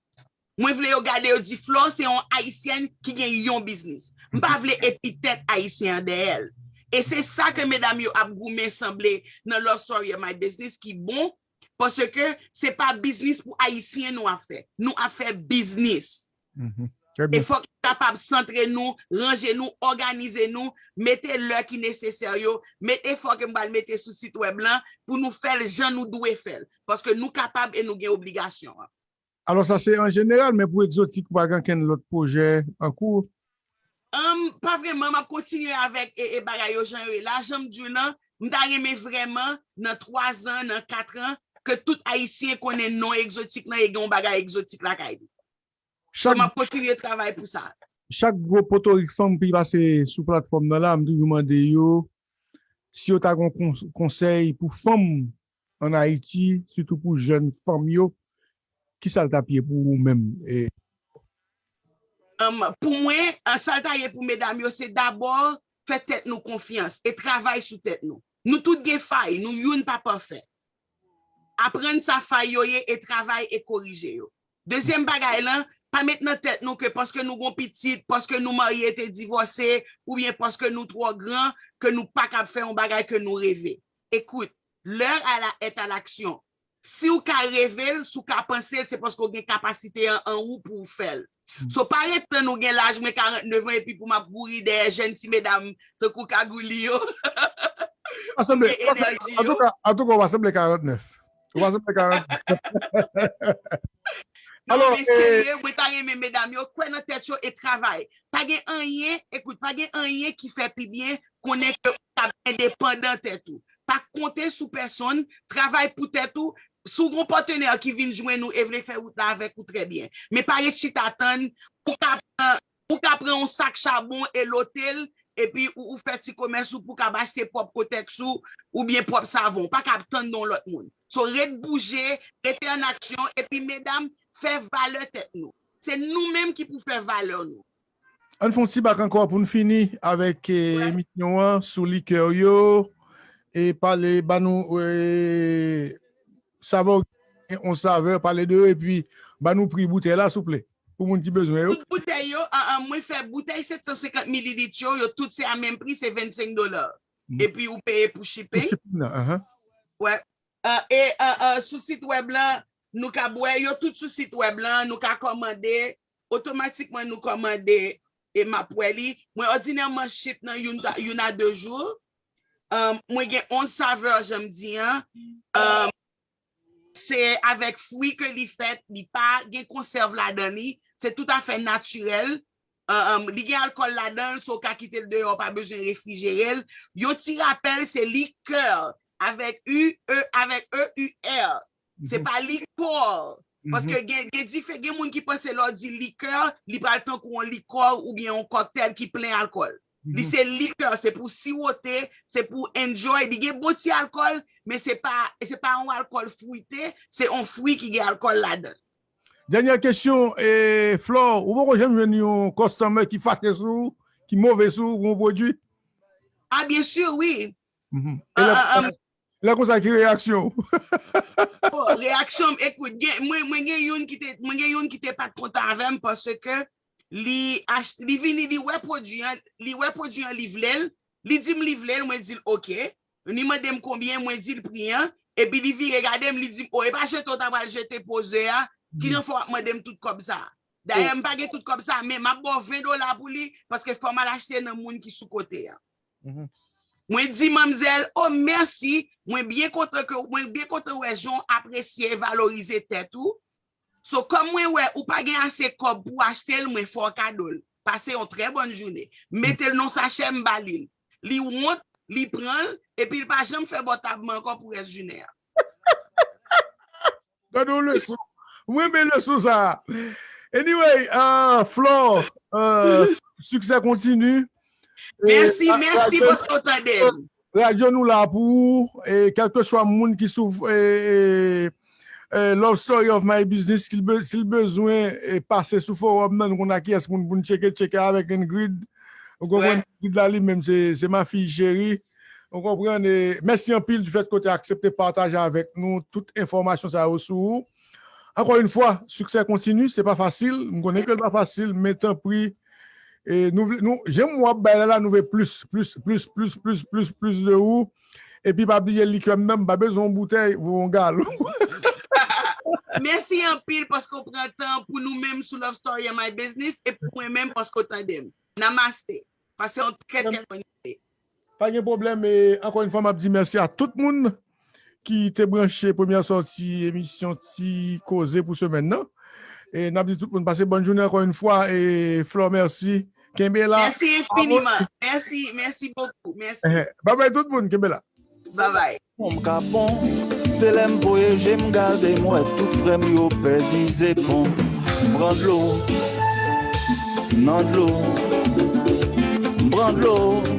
Mwen vle yo gade yo di Flore se yon ayisyèn ki gen yon biznis. M pa vle epitèt ayisyen an dèyè l. E se sa ke medam yo ap goumen sanble nan Love Story of My Business ki bon, paske se pa biznis pou ayisyen nou ap fè. Nou ap fè biznis. E fòk nou kapab santre nou, ranje nou, òganize nou, mete lè ki nesesè yo, mete fòk m pral mete sou sit wèb lan pou nou fè l jan nou dwe fè l. Paske nou kapab e nou gen obligasyon an. Alò sa se an jeneral, men pou Egzotik ou pa gen ankenn lòt pwojè an kou? Um, pa vrèman, m ap kontinye avèk e, e bagay yo jan yo ye la. Jan m di w lan, m ta renmen vrèman nan twa zan, nan kat an, ke tout ayisyen konnen non Egzotik lan e gen yon bagay egzotik lakay li. So m ap kontinye travay pou sa. Chak gwo potorik fanm ki pase sou platfòm nan la, m toujou mande yo si yo ta gen yon konsèy pou fanm an Ayiti, sitou pou jèn fanm yo, kisa l t ap ye pou ou menm? Pou mwen, sa l ta ye pou medam yo, se dabò fè tèt nou konfyans e travay sou tèt nou. Nou tout gen fay, nou youn pa pafè. Aprann sa fay yo ye e travay e korije yo. Dezyèm bagay lan, pa met nan tèt nou ke paske nou gon pitit, paske nou marye te divòse, oubyen paske nou twò gran, ke nou pa kab fè yon bagay ke nou reve. Écoute, l'heure est à l'action. Si w ka reve l, si w ka panse l, se paske w gen kapasite an an ou pou w fè l. So pa ret tann ou gen laj mwen karantnèf an epi pou m ap kouri dèyè jèn ti medam tankou Kagouli yo. Ou gen enèji yo. Antouka, antouka w pa sanble karantnèf. Ou pa sanble karantnèf. Non, men serye, mwen ta renmen medam yo kwè nan tèt yo e travay. Pa gen anyen, ekout, pa gen anyen ki fè pi byen konnen ke ou kab endepandan tèt ou. Pa konte sou pèsonn, travay pou tèt ou, Si w gen yon patnè ki vin jwenn ou e vle fè wout la avèk ou, trè byen. Men pa ret chita tann pou ka pran, pou ka pran yon sak chabon e lote l, epi ou, ou fè ti komès ou pou ka achte pwòp kotèks ou, oubyen pwòp savon. Ou pa ka ap tann nan yon lòt moun. So, ret bouje, rete an aksyon, epi medam, fè valè tèt nou. Se nou menm ki pou fè valè nou. Ann fè yon ti bak ankò pou n fini avèk eh, emisyon an sou likè yo. E pale, ba nou eh, savè, yon savè, pale de yo, epi ba nou pri boutèy la, souple. Pou moun ki bezwen yo. Tout boutèy yo, an, an, mwen fè boutèy sèt san senkant mililit yo, yo tout se a menm pri, se vennsenk dola. Epi ou peye pou shipping. Wè. An, e an, an, sou sit wèb lan, nou ka bwè, yo tout sou sit wèb lan, nou ka kòmande, otomatikman nou kòmande, e m ap wè li. Mwen òdinèman ship nan youn, youn a de jou. An, mwen gen onz savè, jan m di an. An, se avèk fwi ke li fèt, li pa gen konsèv ladan li, se toutafè natirèl. An, an, li gen alkòl ladan l, so w ka kite l deyò, w pa bezwen refrijere l. Yon ti rapèl, se likè, avèk U, E, avèk E, U, R. Se pa likò. Paske gen, gen dife, gen moun ki panse lè w di likè, li pral tankou yon likò oubyen yon kòktèl ki plen alkòl. Li se likè, se pou siwote, se pou enjoy. Li gen bon ti alkòl, men se pa, se pa yon alkòl fwite, se yon fwi ki gen alkòl ladan l. Dènyè kesyon, eh, Flò, ou poko janm jwenn yon customer ki fache sou ou, ki move sou ou pou yon pwodui? Ah, byen si, wi. Mhm. E lè, lè konsa, ki reyaksyon ou? Bon, reyaksyon m, ekout, gen, mwen, mwen gen youn ki te, mwen gen youn ki te pa t kontan avè m paske li ach-, li vini, li wè pwodui an, li wè pwodui an, li vle l, li di m li vle l, mwen di l oke. Li mande m konbyen, mwen di l pri an, epi li vire gade m, li di m, o, e pa jete w ta pral jete poze a, kijan fè w ap mande m tout kòb sa? Dayè, m pa gen tout kòb sa, men m ap ba w ven dola pou li, paske fò m al achte nan moun ki sou kote a. Mwen di manmzèl, o, mèsi, mwen byen kontan ke, mwen byen kontan wè jan w apresye e valorize tèt ou. So, kòm mwen wè ou pa gen ase kòb pou w achte l, mwen fè w kado l. Pase yon trè bòn jounen. M mete l nan sachè, m ba li l. Li wont, li pran l, epi l pa janm fè bò tab mwen ankò pou rès jounen an. Gade yon leson. Mwen renmen leson sa. Anyway, uh, Flò, uh, siksè kontini. Mèsi, mèsi paske w tande m. Radyo nou la pou ou, e kèlkeswa moun ki sou e, e, e, Love Story of My Business, si l be, si l bezwen e, pase sou fowòm nan, nou konn a kiyès moun pou n tcheke, tcheke avèk Ingrid. Ou konprann? Ingrid la li menm se, se ma fille chérie. Ou konprann? E mèsi anpil du fait ke w te aksepte pataje avèk nou tout enfòmasyon sa yo sou ou. Ankò yon fwa, siksè kontini, se pa fasil. M konnen ke l pa fasil, men tanpri, e nou vle, nou, jan w ap bay la, la, nou vle plis, plis, plis, plis, plis, plis, plis de ou. Epi pa bliye likè m nan, m pa bezwen yon boutèy, voye yon galon. Mèsi anpil paske w pran tan pou nou menm sou Love Story and My Business e pou mwen menm paske w tande m. Namaste. Pase yon trè, trè bòn jounen. Pa gen pwoblèm. E ankò yon fwa, m ap di mèsi a tout moun ki te branche premyè sòti emisyon Ti Koze pou semèn nan. E n ap di tout moun pase bòn jounen ankò yon fwa. E Flò, mèsi. Kenbe la. Mèsi enfiniman. Mèsi, mèsi bokou. Mèsi. Babay tout moun, kenbe la. Babay. Pon m ka pon, se lè m voye je m gade m wè tout frè m yo pèdi zepon. M pran dlo, nan dlo, m pran dlo.